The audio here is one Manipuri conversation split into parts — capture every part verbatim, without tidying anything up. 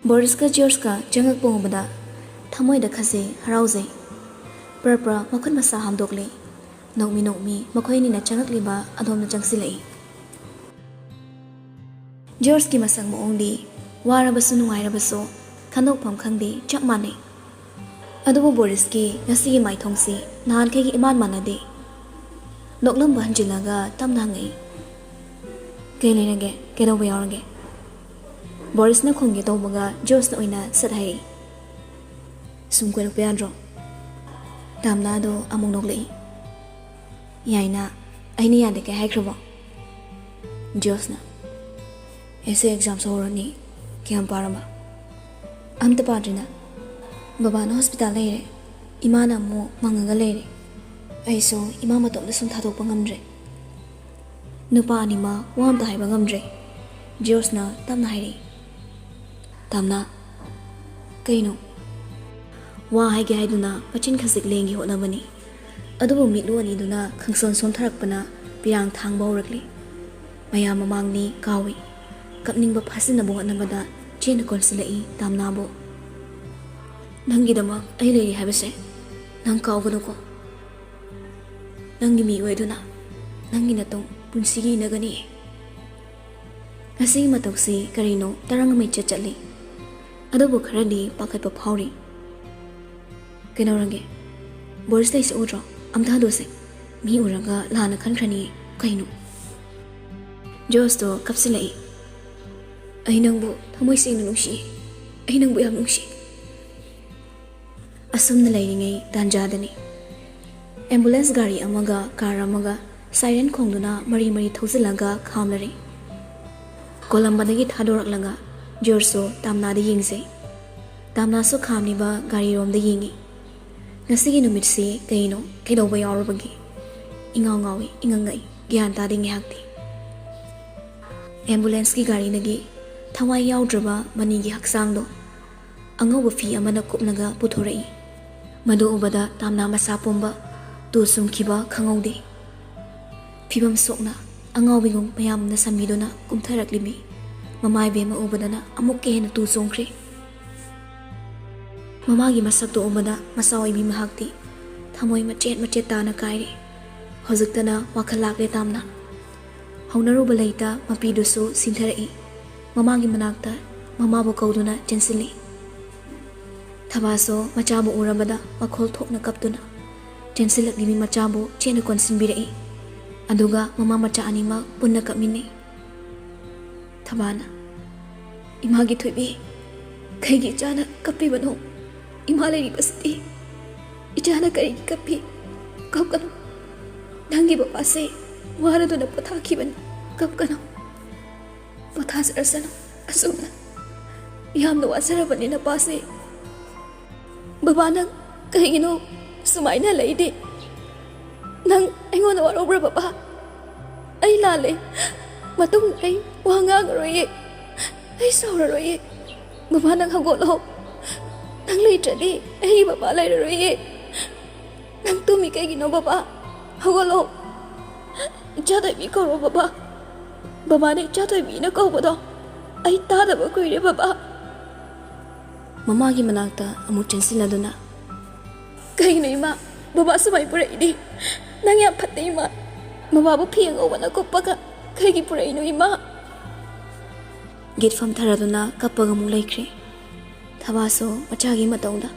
ꯕꯣꯔꯤꯁꯀ ꯖꯣꯔꯖꯀ ꯆꯪꯉꯛꯄ ꯎꯕꯗ ꯊꯃꯣꯏꯗ ꯈꯖꯤꯛ ꯍꯔꯥꯎꯖꯩ꯫ ꯄ꯭ꯔ ꯄ꯭ꯔ ꯃꯈꯨꯠ ꯃꯁꯥ ꯍꯥꯝꯗꯣꯛꯂꯤ꯫ ꯅꯣꯛꯃꯤ ꯅꯣꯛꯃꯤ ꯃꯈꯣꯏ ꯑꯅꯤꯅ ꯆꯪꯉꯛꯂꯤꯕ ꯑꯗꯣꯝꯗ ꯆꯪꯁꯤꯜꯂꯛꯏ꯫ ꯖꯣꯔꯖꯀꯤ ꯃꯁꯛ ꯃꯑꯣꯡꯗꯤ ꯋꯥꯔꯕꯁꯨ ꯅꯨꯡꯉꯥꯏꯔꯕꯁꯨ ꯈꯟꯗꯣꯛꯐꯝ ꯈꯪꯗꯦ, ꯆꯞ ꯃꯥꯟꯅꯩ꯫ ꯑꯗꯨꯕꯨ ꯕꯣꯔꯤꯁꯀꯤ ꯉꯁꯤꯒꯤ ꯃꯥꯏꯊꯣꯡꯁꯤ ꯅꯍꯥꯟꯈꯩꯒ ꯏꯃꯥꯟ ꯃꯥꯟꯅꯗꯦ꯫ ꯅꯣꯛꯂꯝꯕ ꯍꯟꯖꯤꯜꯂꯒ ꯇꯞꯅ ꯍꯪꯉꯛꯏ, "ꯀꯩ ꯂꯩꯔꯒꯦ? ꯀꯩꯗꯧꯕ ꯌꯥꯎꯔꯒꯦ?" ꯕꯣꯔꯤꯁꯅ ꯈꯨꯝꯒꯦ ꯇꯧꯕꯒ ꯖꯣꯔꯖꯅ ꯑꯣꯏꯅ ꯁꯠ ꯍꯥꯏꯔꯛꯏ, "ꯁꯨꯝ ꯀꯣꯏꯔꯛꯄ ꯌꯥꯗ꯭ꯔꯣ?" ꯇꯥꯝꯅꯥꯗꯣ ꯑꯃꯨꯛ ꯅꯣꯛꯂꯛꯏ꯫ "ꯌꯥꯏꯅ, ꯑꯩꯅ ꯌꯥꯗꯦ ꯀꯩ ꯍꯥꯏꯈ꯭ꯔꯕꯣ?" ꯖꯣꯔꯖꯅ, "ꯑꯦꯁꯦ ꯑꯦꯛꯖꯥꯝꯁꯨ ꯍꯧꯔꯅꯤ, ꯀꯌꯥꯝ ꯄꯥꯔꯕ?" "ꯑꯝꯇ ꯄꯥꯗ꯭ꯔꯤꯅ꯫ ꯕꯕꯥꯅ ꯍꯣꯁꯄꯤꯇꯥꯜ ꯂꯩꯔꯦ, ꯏꯃꯥꯅ ꯑꯃꯨꯛ ꯃꯪꯉꯒ ꯂꯩꯔꯦ꯫ ꯑꯩꯁꯨ ꯏꯃꯥ ꯃꯇꯣꯝꯇ ꯁꯨꯝ ꯊꯥꯗꯣꯛꯄ ꯉꯝꯗ꯭ꯔꯦ꯫ ꯅꯨꯄꯥ ꯑꯅꯤꯃꯛ ꯋꯥ ꯑꯝꯇ ꯍꯥꯏꯕ ꯉꯝꯗ꯭ꯔꯦ꯫" ꯖꯣꯔꯖꯅ ꯇꯞꯅ ꯍꯥꯏꯔꯛꯏ, "ꯇꯥꯝꯅꯥ, ꯀꯩꯅꯣ?" ꯋꯥ ꯍꯥꯏꯒꯦ ꯍꯥꯏꯗꯨꯅ ꯃꯆꯤꯟ ꯈꯖꯤꯛ ꯂꯦꯡꯒꯦ ꯍꯣꯠꯅꯕꯅꯤ, ꯑꯗꯨꯕꯨ ꯃꯤꯠꯂꯨ ꯑꯅꯤꯗꯨꯅ ꯈꯪꯁꯣꯟ ꯁꯣꯟꯊꯔꯛꯄꯅ ꯄꯤꯔꯥꯡ ꯊꯥꯡꯕ ꯍꯧꯔꯛꯂꯤ꯫ ꯃꯌꯥꯝ ꯃꯃꯥꯡꯅꯤ ꯀꯥꯎꯏ꯫ ꯀꯞꯅꯤꯡꯕ ꯐꯥꯖꯤꯟꯅꯕ ꯍꯣꯠꯅꯕꯗ ꯆꯦꯟꯅ ꯀꯣꯟꯁꯤꯜꯂꯛꯏ ꯇꯥꯝꯅꯥꯕꯨ꯫ "ꯅꯪꯒꯤꯗꯃꯛ ꯑꯩ ꯂꯩꯔꯤ ꯍꯥꯏꯕꯁꯦ ꯅꯪ ꯀꯥꯎꯒꯅꯨꯀꯣ꯫ ꯅꯪꯒꯤ ꯃꯤ ꯑꯣꯏꯗꯨꯅ ꯅꯪꯒꯤ ꯅꯇꯨꯡ ꯄꯨꯟꯁꯤꯒꯤ ꯏꯟꯅꯒꯅꯤ꯫" ꯉꯁꯤꯒꯤ ꯃꯇꯧꯁꯤ ꯀꯔꯤꯅꯣ ꯇꯔꯪ ꯑꯃ ꯏꯆꯠ ꯆꯠꯂꯤ꯫ ꯑꯗꯨꯕꯨ ꯈꯔꯗꯤ ꯄꯥꯈꯠꯄ ꯐꯥꯎꯔꯤ꯫ "ꯀꯩꯗꯧꯔꯒꯦ? ꯕꯣꯔꯤꯁ ꯂꯩꯁꯦ ꯎꯗ꯭ꯔꯣ? ꯑꯝꯇ ꯍꯟꯗꯣꯛꯁꯦ꯫ ꯃꯤ ꯎꯔꯒ ꯂꯥꯟꯅ ꯈꯟꯈ꯭ꯔꯅꯤ꯫ ꯀꯩꯅꯣ?" ꯖꯣꯔꯖꯇꯣ ꯀꯞꯁꯤꯜꯂꯛꯏ꯫ "ꯑꯩ ꯅꯪꯕꯨ ꯊꯃꯣꯏ ꯁꯦꯡꯅ ꯅꯨꯡꯁꯤ꯫ ꯑꯩ ꯅꯪꯕꯨ ꯌꯥꯝ ꯅꯨꯡꯁꯤ꯫" ꯑꯁꯨꯝꯅ ꯂꯩꯔꯤꯉꯩ ꯇꯥꯟꯖꯥꯗꯅꯤ꯫ ꯑꯦꯝꯕꯨꯂꯦꯟꯁ ꯒꯥꯔꯤ ꯑꯃꯒ ꯀꯥꯔ ꯑꯃꯒ ꯁꯥꯏꯔꯦꯟ ꯈꯣꯡꯗꯨꯅ ꯃꯔꯤ ꯃꯔꯤ ꯊꯧꯖꯤꯜꯂꯒ ꯈꯥꯝꯂꯔꯦ꯫ ꯀꯣꯂꯝꯕꯗꯒꯤ ꯊꯥꯗꯣꯔꯛꯂꯒ ꯖꯣꯔꯖꯁꯨ ꯇꯥꯝꯅꯥꯗ ꯌꯦꯡꯖꯩ꯫ ꯇꯥꯝꯅꯥꯁꯨ ꯈꯥꯝꯂꯤꯕ ꯒꯥꯔꯤꯔꯣꯝꯗ ꯌꯦꯡꯏ꯫ ꯉꯁꯤꯒꯤ ꯅꯨꯃꯤꯠꯁꯤ ꯀꯩꯅꯣ, ꯀꯩꯗꯧꯕ ꯌꯥꯎꯔꯕꯒꯦ? ꯏꯉꯥꯎ ꯉꯥꯎꯏ, ꯏꯉꯛ ꯉꯛꯏ, ꯒ꯭ꯌꯥꯟ ꯇꯥꯗꯦ ꯉꯥꯏꯍꯥꯛꯇꯤ꯫ ꯑꯦꯝꯕꯨꯂꯦꯟꯁꯀꯤ ꯒꯥꯔꯤꯗꯒꯤ ꯊꯋꯥꯏ ꯌꯥꯎꯗ꯭ꯔꯕ ꯃꯅꯤꯒꯤ ꯍꯛꯆꯥꯡꯗꯣ ꯑꯉꯧꯕ ꯐꯤ ꯑꯃꯅ ꯀꯨꯞꯂꯒ ꯄꯨꯊꯣꯔꯛꯏ꯫ ꯃꯗꯨ ꯎꯕꯗ ꯇꯥꯝꯅꯥ ꯃꯁꯥ ꯄꯨꯝꯕ ꯇꯨ ꯆꯨꯝꯈꯤꯕ ꯈꯪꯍꯧꯗꯦ꯫ ꯐꯤꯕꯝ ꯁꯣꯛꯅ ꯑꯉꯥꯎꯕꯤꯒꯨꯝ ꯃꯌꯥꯝꯅ ꯁꯝꯕꯤꯗꯨꯅ ꯀꯨꯝꯊꯔꯛꯂꯤꯕꯤ ꯃꯃꯥ ꯏꯕꯦꯝꯃ ꯎꯕꯗꯅ ꯑꯃꯨꯛꯀ ꯍꯦꯟꯅ ꯇꯨ ꯆꯣꯡꯈ꯭ꯔꯦ꯫ ꯃꯃꯥꯒꯤ ꯃꯁꯛꯇꯣ ꯎꯕꯗ ꯃꯆꯥ ꯑꯣꯏꯕꯤ ꯃꯍꯥꯛꯇꯤ ꯊꯃꯣꯏ ꯃꯆꯦꯠ ꯃꯆꯦꯠ ꯇꯥꯅ ꯀꯥꯏꯔꯦ꯫ ꯍꯧꯖꯤꯛꯇꯅ ꯋꯥꯈꯜ ꯂꯥꯛꯂꯦ ꯇꯥꯝꯅ꯫ ꯍꯧꯅꯔꯨꯕ ꯂꯩꯇ ꯃꯄꯤꯗꯨꯁꯨ ꯁꯤꯟꯊꯔꯛꯏ꯫ ꯃꯃꯥꯒꯤ ꯃꯅꯥꯛꯇ ꯃꯃꯥꯕꯨ ꯀꯧꯗꯨꯅ ꯆꯦꯟꯁꯤꯜꯂꯤ꯫ ꯊꯕꯥꯁꯨ ꯃꯆꯥꯕꯨ ꯎꯔꯕꯗ ꯃꯈꯣꯜ ꯊꯣꯛꯅ ꯀꯞꯇꯨꯅ ꯆꯦꯟꯁꯤꯜꯂꯛꯂꯤꯕꯤ ꯃꯆꯥꯕꯨ ꯆꯦꯠꯅ ꯀꯣꯟꯁꯤꯟꯕꯤꯔꯛꯏ꯫ ꯑꯗꯨꯒ ꯃꯃꯥ ꯃꯆꯥ ꯑꯅꯤꯃꯛ ꯄꯨꯟꯅ ꯀꯞꯃꯤꯟꯅꯩ꯫ ꯊꯕꯥꯅ, "ꯏꯃꯥꯒꯤ ꯊꯣꯏꯕꯤ, ꯀꯩꯒꯤ ꯏꯆꯥꯅ ꯀꯞꯄꯤꯕꯅꯣ? ꯏꯃꯥ ꯂꯩꯔꯤꯕꯁꯤꯗꯤ꯫ ꯏꯆꯥꯅ ꯀꯔꯤꯒꯤ ꯀꯞꯄꯤ? ꯀꯞꯀꯅꯨ꯫ ꯅꯪꯒꯤ ꯕꯕꯥꯁꯦ ꯋꯥꯔꯗꯨꯅ ꯄꯣꯊꯥꯈꯤꯕꯅꯤ꯫ ꯀꯞꯀꯅꯨ꯫ ꯄꯣꯊꯥꯖꯔꯁꯅꯨ꯫ ꯑꯁꯨꯝꯅ ꯌꯥꯝꯅ ꯋꯥꯖꯔꯕꯅꯤ ꯅꯄꯥꯁꯦ꯫ ꯕꯕꯥ, ꯅꯪ ꯀꯩꯒꯤꯅꯣ ꯁꯨꯃꯥꯏꯅ ꯂꯩꯗꯤ? ꯅꯪ ꯑꯩꯉꯣꯟꯗ ꯋꯥꯔꯧꯕ꯭ꯔꯥ ꯕꯕꯥ? ꯑꯩ ꯂꯥꯜꯂꯦ꯫ ꯃꯇꯨꯡ ꯑꯩ ꯋꯥ ꯉꯥꯡꯉꯔꯣꯏꯌꯦ꯫ ꯑꯩ ꯁꯥꯎꯔꯔꯣꯏꯌꯦ꯫ ꯕꯕꯥ, ꯅꯪ ꯍꯧꯒꯠꯂꯣ꯫ ꯅꯪ ꯂꯩꯇ꯭ꯔꯗꯤ ꯑꯩꯒꯤ ꯕꯕꯥ ꯂꯩꯔꯔꯣꯏꯌꯦ꯫ ꯅꯪ ꯇꯨꯝꯃꯤ ꯀꯩꯒꯤꯅꯣ ꯕꯕꯥ? ꯍꯧꯒꯠꯂꯣ꯫ ꯏꯆꯥ ꯊꯣꯏꯕꯤ ꯀꯧꯔꯣ ꯕꯕꯥ꯫ ꯕꯕꯥꯅ ꯏꯆꯥ ꯊꯣꯏꯕꯤꯅ ꯀꯧꯕꯗꯣ ꯑꯩ ꯇꯥꯗꯕ ꯀꯨꯏꯔꯦ ꯕꯕꯥ꯫ ꯃꯃꯥꯒꯤ ꯃꯅꯥꯛꯇ ꯑꯃꯨꯛ ꯆꯦꯟꯁꯤꯜꯂꯗꯨꯅ, "ꯀꯩꯅꯣ ꯏꯃꯥ? ꯕꯕꯥ ꯁꯨꯃꯥꯏ ꯄꯨꯔꯛꯏꯗꯤ? ꯅꯪ ꯌꯥꯝ ꯐꯠꯇꯦ ꯏꯃꯥ꯫ ꯕꯕꯥꯕꯨ ꯐꯤ ꯑꯉꯧꯕꯅ ꯀꯨꯞꯄꯒ ꯀꯩꯒꯤ ꯄꯨꯔꯛꯏꯅꯣ ꯏꯃꯥ?" ꯒꯦꯠ ꯐꯝꯊꯔꯗꯨꯅ ꯀꯞꯄꯒ ꯑꯃꯨꯛ ꯂꯩꯈ꯭ꯔꯦ꯫ ꯊꯕꯥꯁꯨ ꯃꯆꯥꯒꯤ ꯃꯇꯧꯗ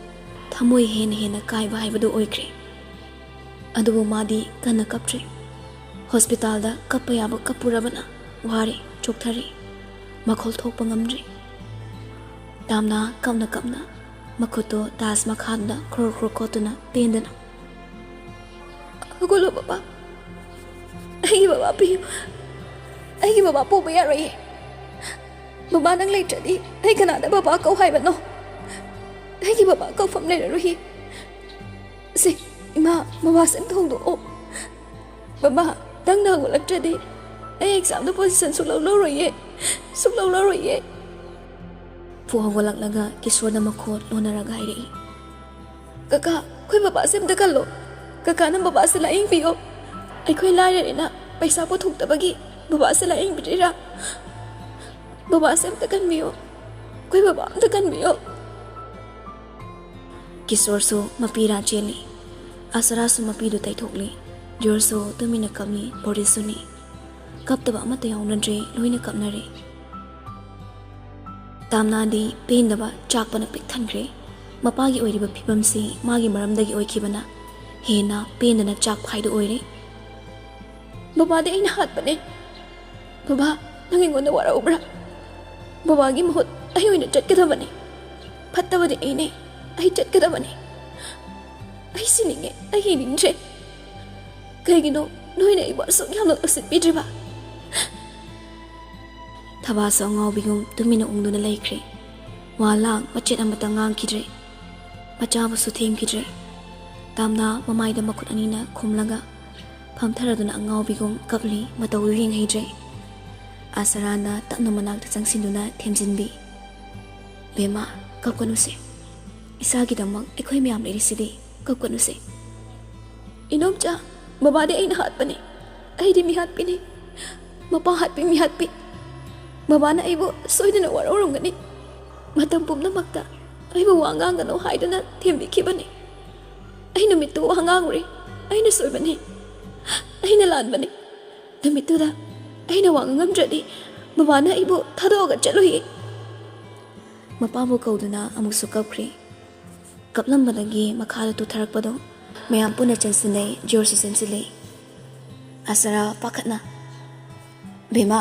ꯊꯃꯣꯏ ꯍꯦꯟꯅ ꯍꯦꯟꯅ ꯀꯥꯏꯕ ꯍꯥꯏꯕꯗꯨ ꯑꯣꯏꯈ꯭ꯔꯦ꯫ ꯑꯗꯨꯕꯨ ꯃꯥꯗꯤ ꯀꯟꯅ ꯀꯞꯇ꯭ꯔꯦ꯫ ꯍꯣꯁꯄꯤꯇꯥꯜꯗ ꯀꯞꯄ ꯌꯥꯕ ꯀꯞꯄꯨꯔꯕꯅ ꯋꯥꯔꯦ, ꯆꯣꯛꯊꯔꯦ, ꯃꯈꯣꯜ ꯊꯣꯛꯄ ꯉꯝꯗ꯭ꯔꯦ꯫ ꯇꯥꯝꯅ ꯀꯞꯅ ꯀꯞꯅ ꯃꯈꯨꯠꯇꯣ ꯇꯥꯖ ꯃꯈꯥꯗ ꯈ꯭ꯔꯣ ꯈ꯭ꯔꯣ ꯈꯣꯠꯇꯨꯅ ꯄꯦꯟꯗꯅ, "ꯍꯧꯒꯠꯂꯣ ꯕꯕꯥ, ꯑꯩꯒꯤ ꯕꯕꯥ ꯄꯤꯌꯨ꯫ ꯑꯩꯒꯤ ꯕꯕꯥ ꯄꯨꯕ ꯌꯥꯔꯣꯏꯌꯦ꯫ ꯕꯕꯥ, ꯅꯪ ꯂꯩꯇ꯭ꯔꯗꯤ ꯑꯩ ꯀꯅꯥꯗ ꯕꯕꯥ ꯀꯧ ꯍꯥꯏꯕꯅꯣ? ꯑꯩꯒꯤ ꯕꯕꯥ ꯀꯧꯐꯝ ꯂꯩꯔꯔꯣꯏꯌꯦ꯫ ꯁꯦ, ꯏꯃꯥ, ꯕꯕꯥꯁꯦ ꯑꯝꯇ ꯍꯧꯗꯣꯛꯑꯣ꯫ ꯕꯕꯥ, ꯅꯪꯅ ꯍꯧꯒꯠꯂꯛꯇ꯭ꯔꯗꯤ ꯑꯩ ꯑꯦꯛꯖꯥꯝꯗ ꯄꯣꯖꯤꯁꯟ ꯁꯨꯛꯂꯧ ꯂꯧꯔꯣꯏꯌꯦ, ꯁꯨꯛꯂꯧ ꯂꯧꯔꯣꯏꯌꯦ꯫" ꯐꯨ ꯍꯧꯒꯠꯂꯛꯂꯒ ꯀꯤꯁꯣꯔꯗ ꯃꯈꯣꯜ ꯂꯣꯟꯅꯔꯒ ꯍꯥꯏꯔꯛꯏ, "ꯀꯀꯥ, ꯑꯩꯈꯣꯏ ꯕꯕꯥꯁꯦ ꯑꯝꯇ ꯀꯜꯂꯣ꯫ ꯀꯀꯥꯅ ꯕꯕꯥꯁꯦ ꯂꯥꯌꯦꯡꯕꯤꯌꯣ꯫ ꯑꯩꯈꯣꯏ ꯂꯥꯏꯔꯔꯦꯅ ꯄꯩꯁꯥ ꯄꯨꯊꯣꯛꯇꯕꯒꯤ ꯕꯕꯥꯁꯦ ꯂꯥꯌꯦꯡꯕꯤꯔꯤꯔꯥ?" ꯕꯕꯥꯁꯦ ꯑꯝꯇ ꯀꯟꯕꯤꯌꯣ꯫ ꯑꯩꯈꯣꯏ ꯕꯕꯥ ꯑꯝꯇ ꯀꯟꯕꯤꯌꯣ꯫ ꯀꯤꯁꯣꯔꯁꯨ ꯃꯄꯤ ꯏꯔꯥ ꯆꯦꯜꯂꯤ꯫ ꯑꯁꯔꯥꯁꯨ ꯃꯄꯤꯗꯨ ꯇꯩꯊꯣꯛꯂꯤ꯫ ꯖꯣꯔꯁꯨ ꯇꯨꯃꯤꯟꯅ ꯀꯞꯂꯤ꯫ ꯕꯣꯔꯤꯁꯁꯨꯅꯤ꯫ ꯀꯞꯇꯕ ꯑꯃꯠꯇ ꯌꯥꯎꯅꯗ꯭ꯔꯦ꯫ ꯂꯣꯏꯅ ꯀꯞꯅꯔꯦ꯫ ꯇꯥꯝꯅꯥꯗꯤ ꯄꯦꯟꯗꯕ ꯆꯥꯛꯄꯅ ꯄꯤꯛ ꯊꯟꯈ꯭ꯔꯦ꯫ ꯃꯄꯥꯒꯤ ꯑꯣꯏꯔꯤꯕ ꯐꯤꯕꯝꯁꯤ ꯃꯥꯒꯤ ꯃꯔꯝꯗꯒꯤ ꯑꯣꯏꯈꯤꯕꯅ ꯍꯦꯟꯅ ꯄꯦꯟꯗꯅ ꯆꯥꯛꯄ ꯍꯥꯏꯗꯨ ꯑꯣꯏꯔꯦ꯫ ꯕꯕꯥꯗꯤ ꯑꯩꯅ ꯍꯥꯠꯄꯅꯦ꯫ ꯕꯕꯥ, ꯅꯪ ꯑꯩꯉꯣꯟꯗ ꯋꯥꯔꯧꯕ꯭ꯔꯥ? ꯕꯕꯥꯒꯤ ꯃꯍꯨꯠ ꯑꯩ ꯑꯣꯏꯅ ꯆꯠꯀꯗꯕꯅꯦ꯫ ꯐꯠꯇꯕꯗꯤ ꯑꯩꯅꯦ꯫ ꯑꯩ ꯆꯠꯀꯗꯕꯅꯦ꯫ ꯑꯩ ꯁꯤꯅꯤꯡꯉꯦ꯫ ꯑꯩ ꯍꯤꯡꯅꯤꯡꯗ꯭ꯔꯦ꯫ ꯀꯩꯒꯤꯅꯣ ꯅꯣꯏꯅ ꯑꯩꯕꯨ ꯑꯁꯨꯛ ꯌꯥꯝꯅ ꯎꯁꯤꯠꯄꯤꯗ꯭ꯔꯤꯕ? ꯊꯕꯥꯁꯨ ꯑꯉꯥꯎꯕꯤꯒꯨꯝ ꯇꯨꯃꯤꯟꯅ ꯎꯪꯗꯨꯅ ꯂꯩꯈ꯭ꯔꯦ꯫ ꯋꯥ ꯂꯥꯡ ꯃꯆꯦꯠ ꯑꯃꯠꯇ ꯉꯥꯡꯈꯤꯗ꯭ꯔꯦ꯫ ꯃꯆꯥꯕꯨꯁꯨ ꯊꯦꯝꯈꯤꯗ꯭ꯔꯦ꯫ ꯇꯥꯝꯅꯥ ꯃꯃꯥꯏꯗ ꯃꯈꯨꯠ ꯑꯅꯤꯅ ꯈꯨꯝꯂꯒ ꯐꯝꯊꯔꯗꯨꯅ ꯑꯉꯥꯎꯕꯤꯒꯨꯝ ꯀꯞꯂꯤ꯫ ꯃꯇꯧꯗꯨ ꯌꯦꯡꯍꯩꯗ꯭ꯔꯦ꯫ ꯑꯁꯔꯥꯅ ꯇꯞꯅ ꯃꯅꯥꯛꯇ ꯆꯪꯁꯤꯟꯗꯨꯅ ꯊꯦꯝꯖꯤꯟꯕꯤ꯫ "ꯕꯦꯝꯃ, ꯀꯞꯀꯅꯨꯁꯦ꯫ ꯏꯁꯥꯒꯤꯗꯃꯛ ꯑꯩꯈꯣꯏ ꯃꯌꯥꯝ ꯂꯩꯔꯤꯁꯤꯗꯤ꯫ ꯀꯞꯀꯅꯨꯁꯦ꯫" "ꯏꯅꯣꯝꯆꯥ, ꯕꯕꯥꯗꯤ ꯑꯩꯅ ꯍꯥꯠꯄꯅꯤ꯫ ꯑꯩꯗꯤ ꯃꯤꯍꯥꯠꯄꯤꯅꯤ꯫ ꯃꯄꯥ ꯍꯥꯠꯄꯤ ꯃꯤꯍꯥꯠꯄꯤ꯫ ꯕꯕꯥꯅ ꯑꯩꯕꯨ ꯁꯣꯏꯗꯅ ꯋꯥꯔꯧꯔꯝꯒꯅꯤ꯫ ꯃꯇꯝ ꯄꯨꯝꯅꯃꯛꯇ ꯑꯩꯕꯨ ꯋꯥ ꯉꯥꯡꯒꯅꯨ ꯍꯥꯏꯗꯨꯅ ꯊꯦꯝꯕꯤꯈꯤꯕꯅꯤ꯫ ꯑꯩ ꯅꯨꯃꯤꯠꯇꯨ ꯋꯥ ꯉꯥꯡꯉꯨꯔꯦ꯫ ꯑꯩꯅ ꯁꯣꯏꯕꯅꯤ꯫ ꯑꯩꯅ ꯂꯥꯟꯕꯅꯤ꯫ ꯅꯨꯃꯤꯠꯇꯨꯗ ꯑꯩꯅ ꯋꯥ ꯉꯥꯡꯉꯝꯗ꯭ꯔꯗꯤ ꯕꯕꯥꯅ ꯑꯩꯕꯨ ꯊꯥꯗꯣꯛꯑꯒ ꯆꯠꯂꯣꯏꯌꯦ꯫" ꯃꯄꯥꯕꯨ ꯀꯧꯗꯨꯅ ꯑꯃꯨꯛꯁꯨ ꯀꯞꯈ꯭ꯔꯦ꯫ ꯀꯞꯂꯝꯕꯗꯒꯤ ꯃꯈꯥꯗ ꯇꯨꯊꯔꯛꯄꯗꯣ ꯃꯌꯥꯝ ꯄꯨꯟꯅ ꯆꯦꯟꯁꯤꯟꯅꯩ꯫ ꯖꯣꯔꯁꯨ ꯆꯦꯟꯁꯤꯜꯂꯤ꯫ ꯑꯁꯔꯥ ꯄꯥꯈꯠꯅ, "ꯕꯦꯝꯃ,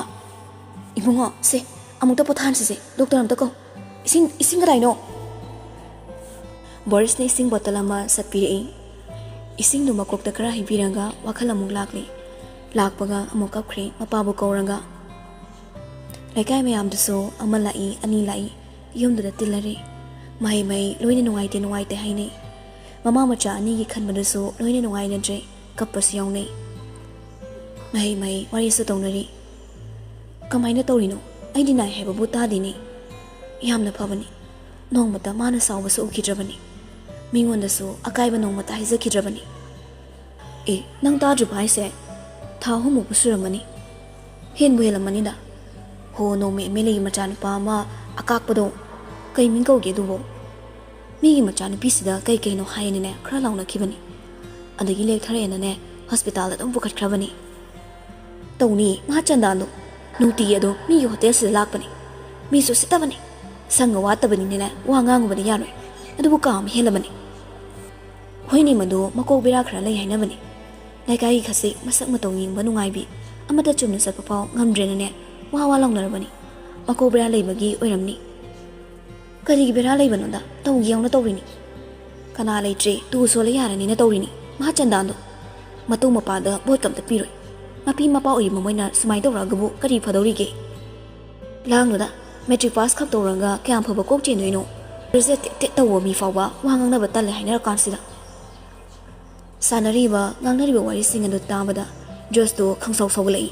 ꯏꯕꯨꯡꯉꯣ, ꯁꯦ, ꯑꯃꯨꯛꯇ ꯄꯣꯊꯥꯍꯟꯁꯤꯁꯦ꯫ ꯗꯣꯛꯇꯔ ꯑꯝꯇ ꯀꯧ꯫ ꯏꯁꯤꯡ, ꯏꯁꯤꯡ ꯀꯗꯥꯏꯅꯣ?" ꯕꯣꯔꯤꯁꯅ ꯏꯁꯤꯡ ꯕꯣꯇꯜ ꯑꯃ ꯁꯠꯄꯤꯔꯛꯏ꯫ ꯏꯁꯤꯡꯗꯨ ꯃꯀꯣꯛꯇ ꯈꯔ ꯍꯩꯕꯤꯔꯒ ꯋꯥꯈꯜ ꯑꯃꯨꯛ ꯂꯥꯛꯂꯤ꯫ ꯂꯥꯛꯄꯒ ꯑꯃꯨꯛ ꯀꯞꯈ꯭ꯔꯦ ꯃꯄꯥꯕꯨ ꯀꯧꯔꯒ꯫ ꯂꯩꯀꯥꯏ ꯃꯌꯥꯝꯗꯨꯁꯨ ꯑꯃ ꯂꯥꯛꯏ, ꯑꯅꯤ ꯂꯥꯛꯏ, ꯌꯨꯝꯗꯨꯗ ꯇꯤꯜꯂꯔꯦ꯫ ꯃꯍꯩ ꯃꯍꯩ ꯂꯣꯏꯅ ꯅꯨꯡꯉꯥꯏꯇꯦ ꯅꯨꯡꯉꯥꯏꯇꯦ ꯍꯥꯏꯅꯩ꯫ ꯃꯃꯥ ꯃꯆꯥ ꯑꯅꯤꯒꯤ ꯈꯟꯕꯗꯨꯁꯨ ꯂꯣꯏꯅ ꯅꯨꯡꯉꯥꯏꯅꯗ꯭ꯔꯦ, ꯀꯞꯄꯁꯨ ꯌꯥꯎꯅꯩ꯫ ꯃꯍꯩ ꯃꯍꯩ ꯋꯥꯔꯤꯁꯨ ꯇꯧꯅꯔꯤ꯫ "ꯀꯃꯥꯏꯅ ꯇꯧꯔꯤꯅꯣ? ꯑꯩꯗꯤ ꯅꯥꯏ ꯍꯥꯏꯕꯕꯨ ꯇꯥꯗꯦꯅꯦ꯫" "ꯌꯥꯝꯅ ꯐꯕꯅꯤ꯫ ꯅꯣꯡꯃꯇ ꯃꯥꯅ ꯁꯥꯎꯕꯁꯨ ꯎꯈꯤꯗ꯭ꯔꯕꯅꯤ꯫ ꯃꯤꯉꯣꯟꯗꯁꯨ ꯑꯀꯥꯏꯕ ꯅꯣꯡꯃꯇ ꯍꯥꯏꯖꯈꯤꯗ꯭ꯔꯕꯅꯤ꯫" "ꯑꯦ, ꯅꯪ ꯇꯥꯗ꯭ꯔꯤꯕ ꯍꯥꯏꯁꯦ? ꯊꯥ ꯑꯍꯨꯝꯃꯨꯛꯄꯨ ꯁꯨꯔꯝꯃꯅꯤ꯫ ꯍꯦꯟꯕꯨ ꯍꯦꯜꯂꯝꯃꯅꯤꯗ꯫ ꯍꯣ, ꯅꯣꯡꯃ ꯑꯦꯝ ꯑꯦꯜ ꯑꯦꯒꯤ ꯃꯆꯥꯅꯨꯄꯥ ꯑꯃ ꯑꯀꯥꯛꯄꯗꯣ, ꯀꯩ ꯃꯤꯡ ꯀꯧꯒꯦ ꯑꯗꯨꯕꯣ? ꯃꯤꯒꯤ ꯃꯆꯥꯅꯨꯄꯤꯁꯤꯗ ꯀꯩ ꯀꯩꯅꯣ ꯍꯥꯏꯌꯦꯅꯅꯦ ꯈꯔ ꯂꯥꯎꯅꯈꯤꯕꯅꯤ꯫ ꯑꯗꯒꯤ ꯂꯦꯛꯊꯔꯛꯑꯦꯅꯅꯦ ꯍꯣꯁꯄꯤꯇꯥꯜꯗ ꯑꯗꯨꯝ ꯄꯨꯈꯠꯈ꯭ꯔꯕꯅꯤ꯫ ꯇꯧꯅꯤ, ꯃꯍꯥ ꯆꯟꯗꯥꯟꯗꯣ ꯅꯨꯡꯇꯤꯒꯤ ꯑꯗꯨꯝ ꯃꯤꯒꯤ ꯍꯣꯇꯦꯜꯁꯤꯗ ꯂꯥꯛꯄꯅꯤ꯫ ꯃꯤꯁꯨ ꯎꯁꯤꯠꯇꯕꯅꯤ꯫ ꯁꯪꯒ ꯋꯥꯠꯇꯕꯅꯤꯅꯅꯦ ꯋꯥ ꯉꯥꯡꯉꯨꯕꯗꯤ ꯌꯥꯔꯣꯏ꯫ ꯑꯗꯨꯕꯨ ꯀꯥ ꯑꯃ ꯍꯦꯜꯂꯕꯅꯤ꯫ ꯍꯣꯏꯅꯦ, ꯃꯗꯨ ꯃꯀꯣꯛ ꯕꯦꯔꯥ ꯈꯔ ꯂꯩ ꯍꯥꯏꯅꯕꯅꯤ꯫ ꯂꯩꯀꯥꯏꯒꯤ ꯈꯖꯤꯛ ꯃꯁꯛ ꯃꯇꯧ ꯌꯦꯡꯕ ꯅꯨꯡꯉꯥꯏꯕꯤ ꯑꯃꯠꯇ ꯆꯨꯝꯅ ꯆꯠꯄ ꯐꯥꯎ ꯉꯝꯗ꯭ꯔꯦꯅꯅꯦ ꯋꯥ ꯋꯥ ꯂꯥꯎꯅꯔꯕꯅꯤ꯫ ꯃꯀꯣꯛ ꯕꯦꯔꯥ ꯂꯩꯕꯒꯤ ꯑꯣꯏꯔꯝꯅꯤ꯫ ꯀꯔꯤꯒꯤ ꯕꯦꯔꯥ ꯂꯩꯕꯅꯣꯗ? ꯇꯧꯒꯦ ꯌꯥꯎꯅ ꯇꯧꯔꯤꯅꯤ꯫ ꯀꯅꯥ ꯂꯩꯇ꯭ꯔꯦ, ꯇꯨ ꯁꯣꯜꯂ ꯌꯥꯔꯅꯤꯅ ꯇꯧꯔꯤꯅꯤ꯫ ꯃꯍꯥ ꯆꯟꯗꯥꯟꯗꯣ ꯃꯇꯨꯡ ꯃꯄꯥꯗ ꯚꯣꯠꯀ ꯑꯝꯇ ꯄꯤꯔꯣꯏ꯫ ꯃꯄꯤ ꯃꯄꯥ ꯑꯣꯏꯔꯤꯕ ꯃꯣꯏꯅ ꯁꯨꯃꯥꯏꯅ ꯇꯧꯔꯛꯑꯒꯕꯨ ꯀꯔꯤ ꯐꯗꯧꯔꯤꯒꯦ? ꯂꯥꯡꯅꯨꯗ, ꯃꯦꯇ꯭ꯔꯤꯛ ꯄꯥꯁ ꯈꯛ ꯇꯧꯔꯒ ꯀꯌꯥꯝ ꯐꯕ ꯀꯣꯛ ꯆꯦꯟꯗꯣꯏꯅꯣ? ꯒ꯭ꯔꯦꯖꯨꯑꯦꯠ ꯇꯦꯠ ꯇꯦꯠ ꯇꯧꯕ ꯃꯤ ꯐꯥꯎꯕ ꯋꯥ ꯉꯥꯡꯅꯕ ꯇꯜꯂꯦ ꯍꯥꯏꯅꯔꯀꯥꯟꯁꯤꯗ꯫ ꯁꯥꯟꯅꯔꯤꯕ ꯉꯥꯡꯅꯔꯤꯕ ꯋꯥꯔꯤꯁꯤꯡ ꯑꯗꯨ ꯇꯥꯕꯗ ꯖꯣꯁꯇꯣ ꯈꯪꯁꯥꯎ ꯁꯥꯎꯒꯠꯂꯛꯏ꯫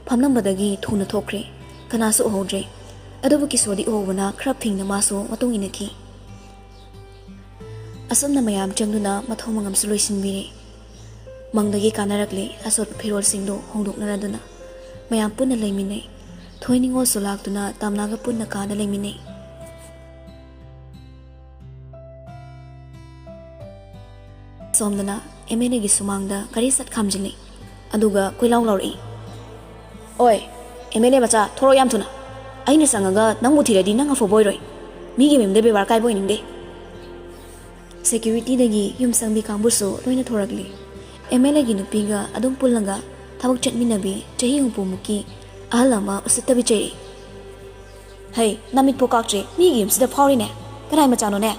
ꯐꯝꯂꯝꯕꯗꯒꯤ ꯊꯨꯅ ꯊꯣꯛꯈ꯭ꯔꯦ꯫ ꯀꯅꯥꯁꯨ ꯎꯍꯧꯗ꯭ꯔꯦ꯫ ꯑꯗꯨꯕꯨ ꯀꯤꯁꯣꯔꯗꯤ ꯎꯍꯧꯕꯅ ꯈꯔ ꯐꯤꯡꯅ ꯃꯥꯁꯨ ꯃꯇꯨꯡ ꯏꯟꯅꯈꯤ꯫ ꯑꯁꯨꯝꯅ ꯃꯌꯥꯝ ꯆꯪꯗꯨꯅ ꯃꯊꯧ ꯃꯉꯝꯁꯨ ꯂꯣꯏꯁꯤꯟꯕꯤꯔꯦ꯫ ꯃꯪꯗꯒꯤ ꯀꯥꯟꯅꯔꯛꯂꯦ꯫ ꯑꯆꯣꯠꯄ ꯐꯤꯔꯣꯜꯁꯤꯡꯗꯨ ꯍꯣꯡꯗꯣꯛꯅꯔꯗꯨꯅ ꯃꯌꯥꯝ ꯄꯨꯟꯅ ꯂꯩꯃꯤꯟꯅꯩ꯫ ꯊꯣꯏ ꯅꯤꯉꯣꯜꯁꯨ ꯂꯥꯛꯇꯨꯅ ꯇꯝꯂꯥꯒ ꯄꯨꯟꯅ ꯀꯥꯗ ꯂꯩꯃꯤꯟꯅꯩ꯫ ꯁꯣꯝꯗꯅ ꯑꯦꯝ ꯑꯦꯜ ꯑꯦꯒꯤ ꯁꯨꯃꯥꯡꯗ ꯒꯥꯔꯤ ꯁꯠ ꯈꯥꯝꯖꯤꯜꯂꯤ꯫ ꯑꯗꯨꯒ ꯀꯣꯏꯂꯥꯎ ꯂꯥꯎꯔꯛꯏ, "ꯑꯣꯏ, ꯑꯦꯝ ꯑꯦꯜ ꯑꯦ ꯃꯆꯥ, ꯊꯣꯔꯛꯑꯣ ꯌꯥꯝ ꯊꯨꯅ꯫ ꯑꯩꯅ ꯆꯪꯉꯒ ꯅꯪꯕꯨ ꯊꯤꯔꯗꯤ ꯅꯪ ꯑꯐꯕ ꯑꯣꯏꯔꯣꯏ꯫ ꯃꯤꯒꯤ ꯃꯌꯨꯝꯗ ꯕꯦꯕꯥꯔ ꯀꯥꯏꯕ ꯑꯣꯏꯅꯤꯡꯗꯦ꯫" ꯁꯦꯀ꯭ꯌꯨꯔꯤꯇꯤꯗꯒꯤ ꯌꯨꯝ ꯁꯪꯕꯤ ꯀꯥꯡꯕꯨꯁꯨ ꯂꯣꯏꯅ ꯊꯣꯔꯛꯂꯤ꯫ ꯑꯦꯝ ꯑꯦꯜ ꯑꯦꯒꯤ ꯅꯨꯄꯤꯒ ꯑꯗꯨꯝ ꯄꯨꯜꯂꯒ ꯊꯕꯛ ꯆꯠꯃꯤꯟꯅꯕꯤ ꯆꯍꯤ ꯍꯨꯝꯐꯨꯃꯨꯛꯀꯤ ꯑꯍꯜ ꯑꯃ ꯎꯁꯤꯠꯇꯕꯤ ꯆꯩꯔꯛꯏ꯫ "ꯍꯩ, ꯅꯃꯤꯠꯄꯨ ꯀꯥꯛꯇ꯭ꯔꯦ, ꯃꯤꯒꯤ ꯌꯨꯝꯁꯤꯗ ꯐꯥꯎꯔꯤꯅꯦ꯫ ꯀꯅꯥꯏ ꯃꯆꯥꯅꯣꯅꯦ?"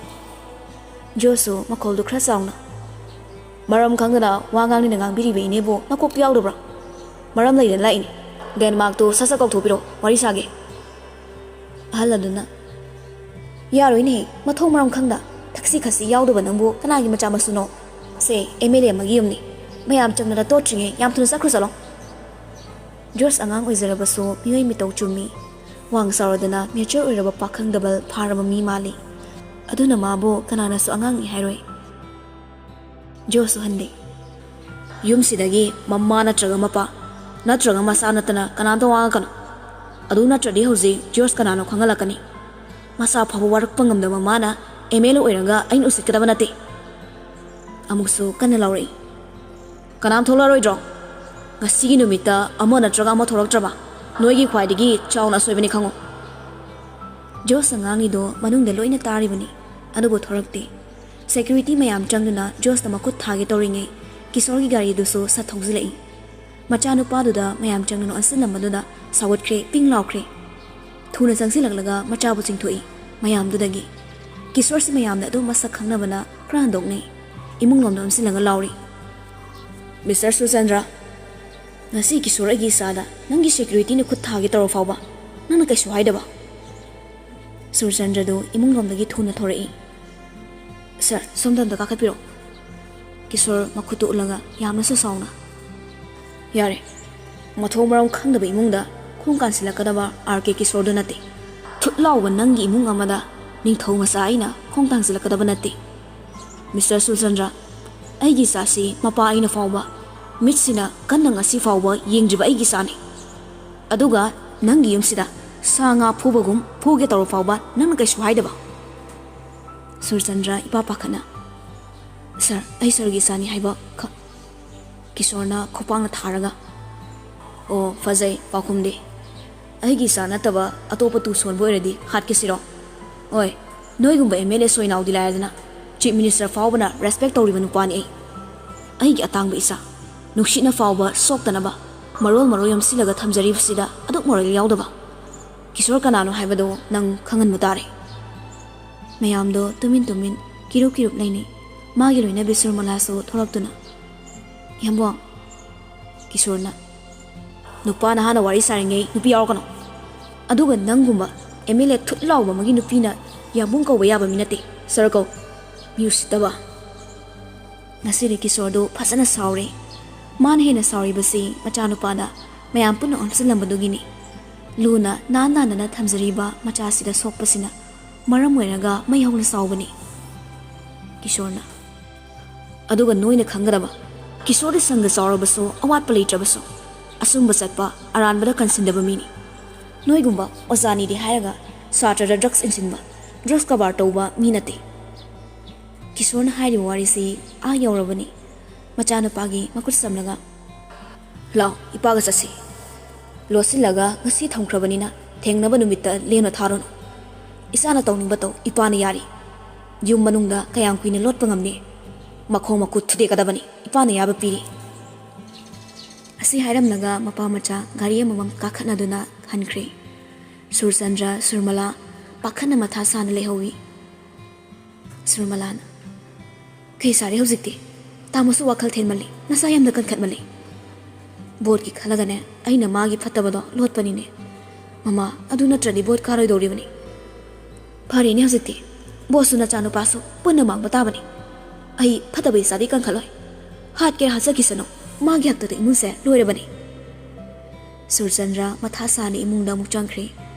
ꯖꯣꯁꯁꯨ ꯃꯈꯣꯜꯗꯨ ꯈꯔ ꯆꯥꯎꯅ, "ꯃꯔꯝ ꯈꯪꯗꯅ ꯋꯥ ꯉꯥꯡꯅꯤꯅ ꯉꯥꯡꯕꯤꯔꯤꯕ ꯏꯅꯦꯕꯨ ꯅꯀꯣꯛꯇꯨ ꯌꯥꯎꯗꯕ꯭ꯔꯣ? ꯃꯔꯝ ꯂꯩꯗꯅ ꯂꯥꯛꯏꯅꯦ꯫ ꯗꯦꯟꯃꯥꯔꯛꯇꯨ ꯁꯠ ꯁꯠ ꯀꯧꯊꯣꯛꯄꯤꯔꯣ, ꯋꯥꯔꯤ ꯁꯥꯒꯦ꯫" ꯑꯍꯜ ꯑꯗꯨꯅ, "ꯌꯥꯔꯣꯏꯅꯦꯍꯦ, ꯃꯊꯣꯡ ꯃꯔꯝ ꯈꯪꯗ ꯊꯛꯁꯤ ꯈꯥꯁꯤ ꯌꯥꯎꯗꯕ ꯅꯪꯕꯨ ꯀꯅꯥꯒꯤ ꯃꯆꯥ ꯃꯁꯨꯅꯣ? ꯁꯦ, ꯑꯦꯝ ꯑꯦꯜ ꯑꯦ ꯑꯃꯒꯤ ꯌꯨꯝꯅꯤ꯫ ꯃꯌꯥꯝ ꯆꯪꯗꯅ ꯇꯣꯠꯇ꯭ꯔꯤꯉꯩ ꯌꯥꯝ ꯊꯨꯅ ꯆꯠꯈ꯭ꯔꯣ ꯆꯠꯂꯣ꯫" ꯖꯣꯔꯖ ꯑꯉꯥꯡ ꯑꯣꯏꯖꯔꯕꯁꯨ ꯃꯤꯑꯣꯏ ꯃꯤꯇꯧ ꯆꯨꯝꯃꯤ꯫ ꯋꯥꯡ ꯆꯥꯎꯔꯗꯅ ꯃꯦꯆꯣꯔ ꯑꯣꯏꯔꯕ ꯄꯥꯈꯪ ꯗꯕꯜ ꯐꯥꯔꯕ ꯃꯤ ꯃꯥꯜꯂꯤ꯫ ꯑꯗꯨꯅ ꯃꯥꯕꯨ ꯀꯅꯥꯅꯁꯨ ꯑꯉꯥꯡꯅꯤ ꯍꯥꯏꯔꯣꯏ꯫ ꯖꯣꯔꯖꯁꯨ ꯍꯟꯗꯦ꯫ "ꯌꯨꯝꯁꯤꯗꯒꯤ ꯃꯃꯥ ꯅꯠꯇ꯭ꯔꯒ ꯃꯄꯥ ꯅꯠꯇ꯭ꯔꯒ ꯃꯆꯥ ꯅꯠꯇꯅ ꯀꯅꯥꯝꯇ ꯋꯥ ꯉꯥꯡꯒꯅꯨ꯫ ꯑꯗꯨ ꯅꯠꯇ꯭ꯔꯗꯤ ꯍꯧꯖꯤꯛ ꯖꯣꯔꯖ ꯀꯅꯥꯅꯣ ꯈꯪꯍꯜꯂꯛꯀꯅꯤ꯫ ꯃꯁꯥ ꯐꯥꯎꯕ ꯋꯥꯔꯛꯄ ꯉꯝꯗꯕ ꯃꯥꯅ ꯑꯦꯝ ꯑꯦꯜ ꯑꯦ ꯑꯣꯏꯔꯒ ꯑꯩꯅ ꯎꯁꯤꯠꯀꯗꯕ ꯅꯠꯇꯦ꯫ ꯑꯃꯨꯛꯁꯨ ꯀꯟꯅ ꯂꯥꯎꯔꯛꯏ꯫ "ꯀꯅꯥꯝ ꯊꯣꯛꯂꯛꯑꯔꯣꯏꯗ꯭ꯔꯣ? ꯉꯁꯤꯒꯤ ꯅꯨꯃꯤꯠꯇ ꯑꯃ ꯅꯠꯇ꯭ꯔꯒ ꯑꯃ ꯊꯣꯛꯂꯛꯇ꯭ꯔꯕ ꯅꯣꯏꯒꯤ ꯈ꯭ꯋꯥꯏꯗꯒꯤ ꯆꯥꯎꯅ ꯑꯁꯣꯏꯕꯅꯤ ꯈꯪꯉꯨ꯫" ꯖꯣꯁꯅ ꯉꯥꯡꯂꯤꯗꯣ ꯃꯅꯨꯡꯗ ꯂꯣꯏꯅ ꯇꯥꯔꯤꯕꯅꯤ꯫ ꯑꯗꯨꯕꯨ ꯊꯣꯔꯛꯇꯦ꯫ ꯁꯦꯀ꯭ꯌꯨꯔꯤꯇꯤ ꯃꯌꯥꯝ ꯆꯪꯗꯨꯅ ꯖꯣꯁꯇ ꯃꯈꯨꯠ ꯊꯥꯒꯦ ꯇꯧꯔꯤꯉꯩ ꯀꯤꯁꯣꯔꯒꯤ ꯒꯥꯔꯤꯗꯨꯁꯨ ꯁꯠ ꯊꯧꯖꯤꯜꯂꯛꯏ꯫ ꯃꯆꯥꯅꯨꯄꯥꯗꯨꯗ ꯃꯌꯥꯝ ꯆꯪꯗꯨꯅ ꯑꯣꯟꯁꯤꯜꯂꯝꯕꯗꯨꯗ ꯁꯥꯎꯒꯠꯈ꯭ꯔꯦ, ꯄꯤꯡ ꯂꯥꯎꯈ꯭ꯔꯦ꯫ ꯊꯨꯅ ꯆꯪꯁꯤꯜꯂꯛꯂꯒ ꯃꯆꯥꯕꯨ ꯆꯤꯡꯊꯣꯛꯏ꯫ ꯃꯌꯥꯝꯗꯨꯗꯒꯤ ꯀꯤꯁꯣꯔꯁꯤ ꯃꯌꯥꯝꯅ ꯑꯗꯨꯝ ꯃꯁꯛ ꯈꯪꯅꯕꯅ ꯈꯔ ꯍꯟꯗꯣꯛꯅꯩ꯫ ꯏꯃꯨꯡ ꯂꯣꯝꯗ ꯑꯣꯟꯁꯤꯜꯂꯒ ꯂꯥꯎꯔꯤ, "ꯃꯤꯁꯇꯔ ꯁꯨꯔꯆꯟꯗ꯭ꯔ, ꯉꯁꯤ ꯀꯤꯁꯣꯔ ꯑꯩꯒꯤ ꯏꯆꯥꯗ ꯅꯪꯒꯤ ꯁꯦꯀ꯭ꯌꯨꯔꯤꯇꯤꯅ ꯈꯨꯠ ꯊꯥꯒꯦ ꯇꯧꯔ ꯐꯥꯎꯕ ꯅꯪꯅ ꯀꯩꯁꯨ ꯍꯥꯏꯗꯕ?" ꯁꯨꯔꯆꯟꯗ꯭ꯔꯗꯨ ꯏꯃꯨꯡ ꯂꯣꯝꯗꯒꯤ ꯊꯨꯅ ꯊꯣꯔꯛꯏ꯫ "ꯁꯥꯔ, ꯁꯣꯝꯗ ꯑꯝꯇ ꯀꯥꯈꯠꯄꯤꯔꯣ꯫" ꯀꯤꯁꯣꯔ ꯃꯈꯨꯠꯇꯨ ꯎꯠꯂꯒ ꯌꯥꯝꯅꯁꯨ ꯁꯥꯎꯅ, "ꯌꯥꯔꯦ, ꯃꯊꯣꯡ ꯃꯔꯝ ꯈꯪꯗꯕ ꯏꯃꯨꯡꯗ ꯈꯣꯡ ꯀꯥꯟꯁꯤꯜꯂꯛꯀꯗꯕ ꯑꯥꯔ ꯀꯦ ꯀꯤꯁꯣꯔꯗꯨ ꯅꯠꯇꯦ꯫ ꯊꯨꯠ ꯂꯥꯎꯕ ꯅꯪꯒꯤ ꯏꯃꯨꯡ ꯑꯃꯗ ꯅꯤꯡꯊꯧ ꯃꯆꯥ ꯑꯩꯅ ꯈꯣꯡ ꯊꯥꯡꯖꯤꯜꯂꯛꯀꯗꯕ ꯅꯠꯇꯦ꯫ ꯃꯤꯁꯇꯔ ꯁꯨꯔꯆꯟꯗ꯭ꯔ, ꯑꯩꯒꯤ ꯏꯆꯥꯁꯤ ꯃꯄꯥ ꯑꯩꯅ ꯐꯥꯎꯕ ꯃꯤꯠꯁꯤꯅ ꯀꯟꯅ ꯉꯁꯤ ꯐꯥꯎꯕ ꯌꯦꯡꯗ꯭ꯔꯤꯕ ꯑꯩꯒꯤ ꯏꯆꯥꯅꯤ꯫ ꯑꯗꯨꯒ ꯅꯪꯒꯤ ꯌꯨꯝꯁꯤꯗ ꯁꯥ ꯉꯥ ꯐꯨꯕꯒꯨꯝ ꯐꯨꯒꯦ ꯇꯧꯔ ꯐꯥꯎꯕ ꯅꯪꯅ ꯀꯩꯁꯨ ꯍꯥꯏꯗꯕ?" ꯁꯨꯔꯆꯟꯗ꯭ꯔ ꯏꯄꯥ ꯄꯥꯈꯠꯅ, "ꯁꯥꯔ, ꯑꯩ ꯁꯥꯔꯒꯤ ꯏꯆꯥꯅꯤ ꯍꯥꯏꯕ ꯈ-," ꯀꯤꯁꯣꯔꯅ ꯈꯨꯄꯥꯛꯅ ꯊꯥꯔꯒ, "ꯑꯣ, ꯐꯖꯩ, ꯄꯥꯎꯈꯨꯝꯗꯤ꯫ ꯑꯩꯒꯤ ꯏꯆꯥ ꯅꯠꯇꯕ ꯑꯇꯣꯞꯄ ꯇꯨ ꯁꯣꯟꯕ ꯑꯣꯏꯔꯗꯤ ꯍꯥꯠꯀꯦ ꯁꯤꯔꯣ? ꯍꯣꯏ, ꯅꯣꯏꯒꯨꯝꯕ ꯑꯦꯝ ꯑꯦꯜ ꯑꯦ ꯁꯣꯏꯅꯥꯎꯗꯤ ꯂꯥꯏꯔꯗꯅ, ꯆꯤꯐ ꯃꯤꯅꯤꯁꯇꯔ ꯐꯥꯎꯕꯅ ꯔꯦꯁꯄꯦꯛ ꯇꯧꯔꯤꯕ ꯅꯨꯄꯥꯅꯤ ꯑꯩ꯫ ꯑꯩꯒꯤ ꯑꯇꯥꯡꯕ ꯏꯆꯥ, ꯅꯨꯡꯁꯤꯠꯅ ꯐꯥꯎꯕ ꯁꯣꯛꯇꯅꯕ ꯃꯔꯣꯜ ꯃꯔꯣꯜ ꯌꯣꯝꯁꯤꯜꯂꯒ ꯊꯝꯖꯔꯤꯕꯁꯤꯗ ꯑꯗꯨꯛ ꯃꯣꯔꯦꯜ ꯌꯥꯎꯗꯕ ꯀꯤꯁꯣꯔ ꯀꯅꯥꯅꯣ ꯍꯥꯏꯕꯗꯣ ꯅꯪ ꯈꯪꯍꯟꯕ ꯇꯥꯔꯦ꯫" ꯃꯌꯥꯝꯗꯣ ꯇꯨꯃꯤꯟ ꯇꯨꯃꯤꯟ ꯀꯤꯔꯨꯞ ꯀꯤꯔꯨꯞ ꯂꯩꯅꯩ꯫ ꯃꯥꯒꯤ ꯂꯣꯏꯅꯕꯤ ꯁꯨꯔꯃꯂꯥꯁꯨ ꯊꯣꯛꯂꯛꯇꯨꯅ, "ꯏꯌꯥꯝꯕ, ꯀꯤꯁꯣꯔꯅ ꯅꯨꯄꯥ ꯅꯍꯥꯅ ꯋꯥꯔꯤ ꯁꯥꯔꯤꯉꯩ ꯅꯨꯄꯤ ꯌꯥꯎꯔꯛꯀꯅꯣ꯫ ꯑꯗꯨꯒ ꯅꯪꯒꯨꯝꯕ ꯑꯦꯝ ꯑꯦꯜ ꯑꯦ ꯊꯨꯠ ꯂꯥꯎꯕ ꯑꯃꯒꯤ ꯅꯨꯄꯤꯅ ꯌꯥꯝꯕꯨꯡ ꯀꯧꯕ ꯌꯥꯕ ꯃꯤ ꯅꯠꯇꯦ꯫ ꯁꯥꯔ ꯀꯧ꯫ ꯃꯤ ꯎꯁꯤꯠꯇꯕ꯫" ꯉꯁꯤꯗꯤ ꯀꯤꯁꯣꯔꯗꯨ ꯐꯖꯅ ꯁꯥꯎꯔꯦ꯫ ꯃꯥꯅ ꯍꯦꯟꯅ ꯁꯥꯎꯔꯤꯕꯁꯤ ꯃꯆꯥꯅꯨꯄꯥꯗ ꯃꯌꯥꯝ ꯄꯨꯟꯅ ꯑꯣꯟꯁꯤꯜꯂꯝꯕꯗꯨꯒꯤꯅꯤ꯫ ꯂꯨꯅ ꯅꯥꯟ ꯅꯥꯟꯅꯅ ꯊꯝꯖꯔꯤꯕ ꯃꯆꯥꯁꯤꯗ ꯁꯣꯛꯄꯁꯤꯅ ꯃꯔꯝ ꯑꯣꯏꯔꯒ ꯃꯩ ꯍꯧꯅ ꯁꯥꯎꯕꯅꯤ꯫ ꯀꯤꯁꯣꯔꯅ, "ꯑꯗꯨꯒ ꯅꯣꯏꯅ ꯈꯪꯒꯗꯕ, ꯀꯤꯁꯣꯔꯗꯤ ꯁꯪꯒ ꯆꯥꯎꯔꯕꯁꯨ, ꯑꯋꯥꯠꯄ ꯂꯩꯇ꯭ꯔꯕꯁꯨ, ꯑꯆꯨꯝꯕ ꯆꯠꯄ, ꯑꯔꯥꯟꯕꯗ ꯀꯟꯁꯤꯟꯗꯕ ꯃꯤꯅꯤ꯫ ꯅꯣꯏꯒꯨꯝꯕ ꯑꯣꯖꯥꯅꯤꯗꯤ ꯍꯥꯏꯔꯒ ꯁꯥꯇ꯭ꯔꯗ ꯗ꯭ꯔꯒꯁ ꯏꯟꯁꯤꯟꯕ, ꯗ꯭ꯔꯒꯁ ꯀꯕꯥꯔ ꯇꯧꯕ ꯃꯤ ꯅꯠꯇꯦ꯫ ꯀꯤꯁꯣꯔꯅ ꯍꯥꯏꯔꯤꯕ ꯋꯥꯔꯤꯁꯤ ꯑꯥ ꯌꯧꯔꯕꯅꯤ꯫ ꯃꯆꯥꯅꯨꯄꯥꯒꯤ ꯃꯈꯨꯠ ꯁꯝꯂꯒ, "ꯂꯥꯎ, ꯏꯄꯥꯒ ꯆꯠꯁꯤ꯫ ꯂꯣꯠꯁꯤꯜꯂꯒ ꯉꯁꯤ ꯊꯝꯈ꯭ꯔꯕꯅꯤꯅ ꯊꯦꯡꯅꯕ ꯅꯨꯃꯤꯠꯇ ꯂꯦꯝꯅ ꯊꯥꯔꯨꯅꯨ꯫ ꯏꯆꯥꯅ ꯇꯧꯅꯤꯡꯕ ꯇꯧ, ꯏꯄꯥꯅ ꯌꯥꯔꯤ꯫ ꯌꯨꯝ ꯃꯅꯨꯡꯗ ꯀꯌꯥꯝ ꯀꯨꯏꯅ ꯂꯣꯠꯄ ꯉꯝꯅꯤ? ꯃꯈꯣꯡ ꯃꯈꯨꯠ ꯊꯨꯗꯦꯛꯀꯗꯕꯅꯤ, ꯏꯄꯥꯅ ꯌꯥꯕ ꯄꯤꯔꯤ"꯫ ꯑꯁꯤ ꯍꯥꯏꯔꯝꯂꯒ ꯃꯄꯥ ꯃꯆꯥ ꯒꯥꯔꯤ ꯑꯃꯃꯝ ꯀꯥꯈꯠꯅꯗꯨꯅ ꯍꯟꯈ꯭ꯔꯦ꯫ ꯁꯨꯔꯆꯟꯗ꯭ꯔ, ꯁꯨꯔꯃꯂꯥ ꯄꯥꯈꯠꯅ ꯃꯊꯥ ꯁꯥꯅ ꯂꯩꯍꯧꯏ꯫ ꯁꯨꯔꯃꯂꯥꯅ, "ꯀꯩ ꯁꯥꯔꯦ ꯍꯧꯖꯤꯛꯇꯤ? ꯇꯥꯃꯣꯁꯨ ꯋꯥꯈꯜ ꯊꯦꯟꯃꯜꯂꯤ, ꯅꯁꯥ ꯌꯥꯝꯅ ꯀꯟꯈꯠꯃꯜꯂꯤ"꯫ ꯕꯣꯠꯀꯤ ꯈꯜꯂꯒꯅꯦ, ꯑꯩꯅ ꯃꯥꯒꯤ ꯐꯠꯇꯕꯗꯣ ꯂꯣꯠꯄꯅꯤꯅꯦ꯫ ꯃꯃꯥ, ꯑꯗꯨ ꯅꯠꯇ꯭ꯔꯗꯤ ꯕꯣꯠ ꯀꯥꯔꯣꯏꯗꯧꯔꯤꯕꯅꯤ꯫ ꯐꯔꯦꯅꯦ ꯍꯧꯖꯤꯛꯇꯤ, ꯕꯣꯠꯁꯨ ꯅꯆꯥꯅꯨꯄꯥꯁꯨ ꯄꯨꯟꯅ ꯃꯥꯡꯕ ꯇꯥꯕꯅꯤ꯫ ꯑꯩ ꯐꯠꯇꯕ ꯏꯆꯥꯗꯤ ꯀꯟꯈꯠꯂꯣꯏ꯫ ꯍꯥꯠꯀꯦꯔꯥ ꯍꯥꯠꯆꯈꯤꯁꯅꯨ, ꯃꯥꯒꯤ ꯍꯛꯇꯗ ꯏꯃꯨꯡꯁꯦ ꯂꯣꯏꯔꯕꯅꯤ꯫ ꯁꯨꯔꯆꯟꯗ꯭ꯔ ꯃꯊꯥ ꯁꯥꯅ ꯏꯃꯨꯡꯗ ꯑꯃꯨꯛ ꯆꯪꯈ꯭ꯔꯦ꯫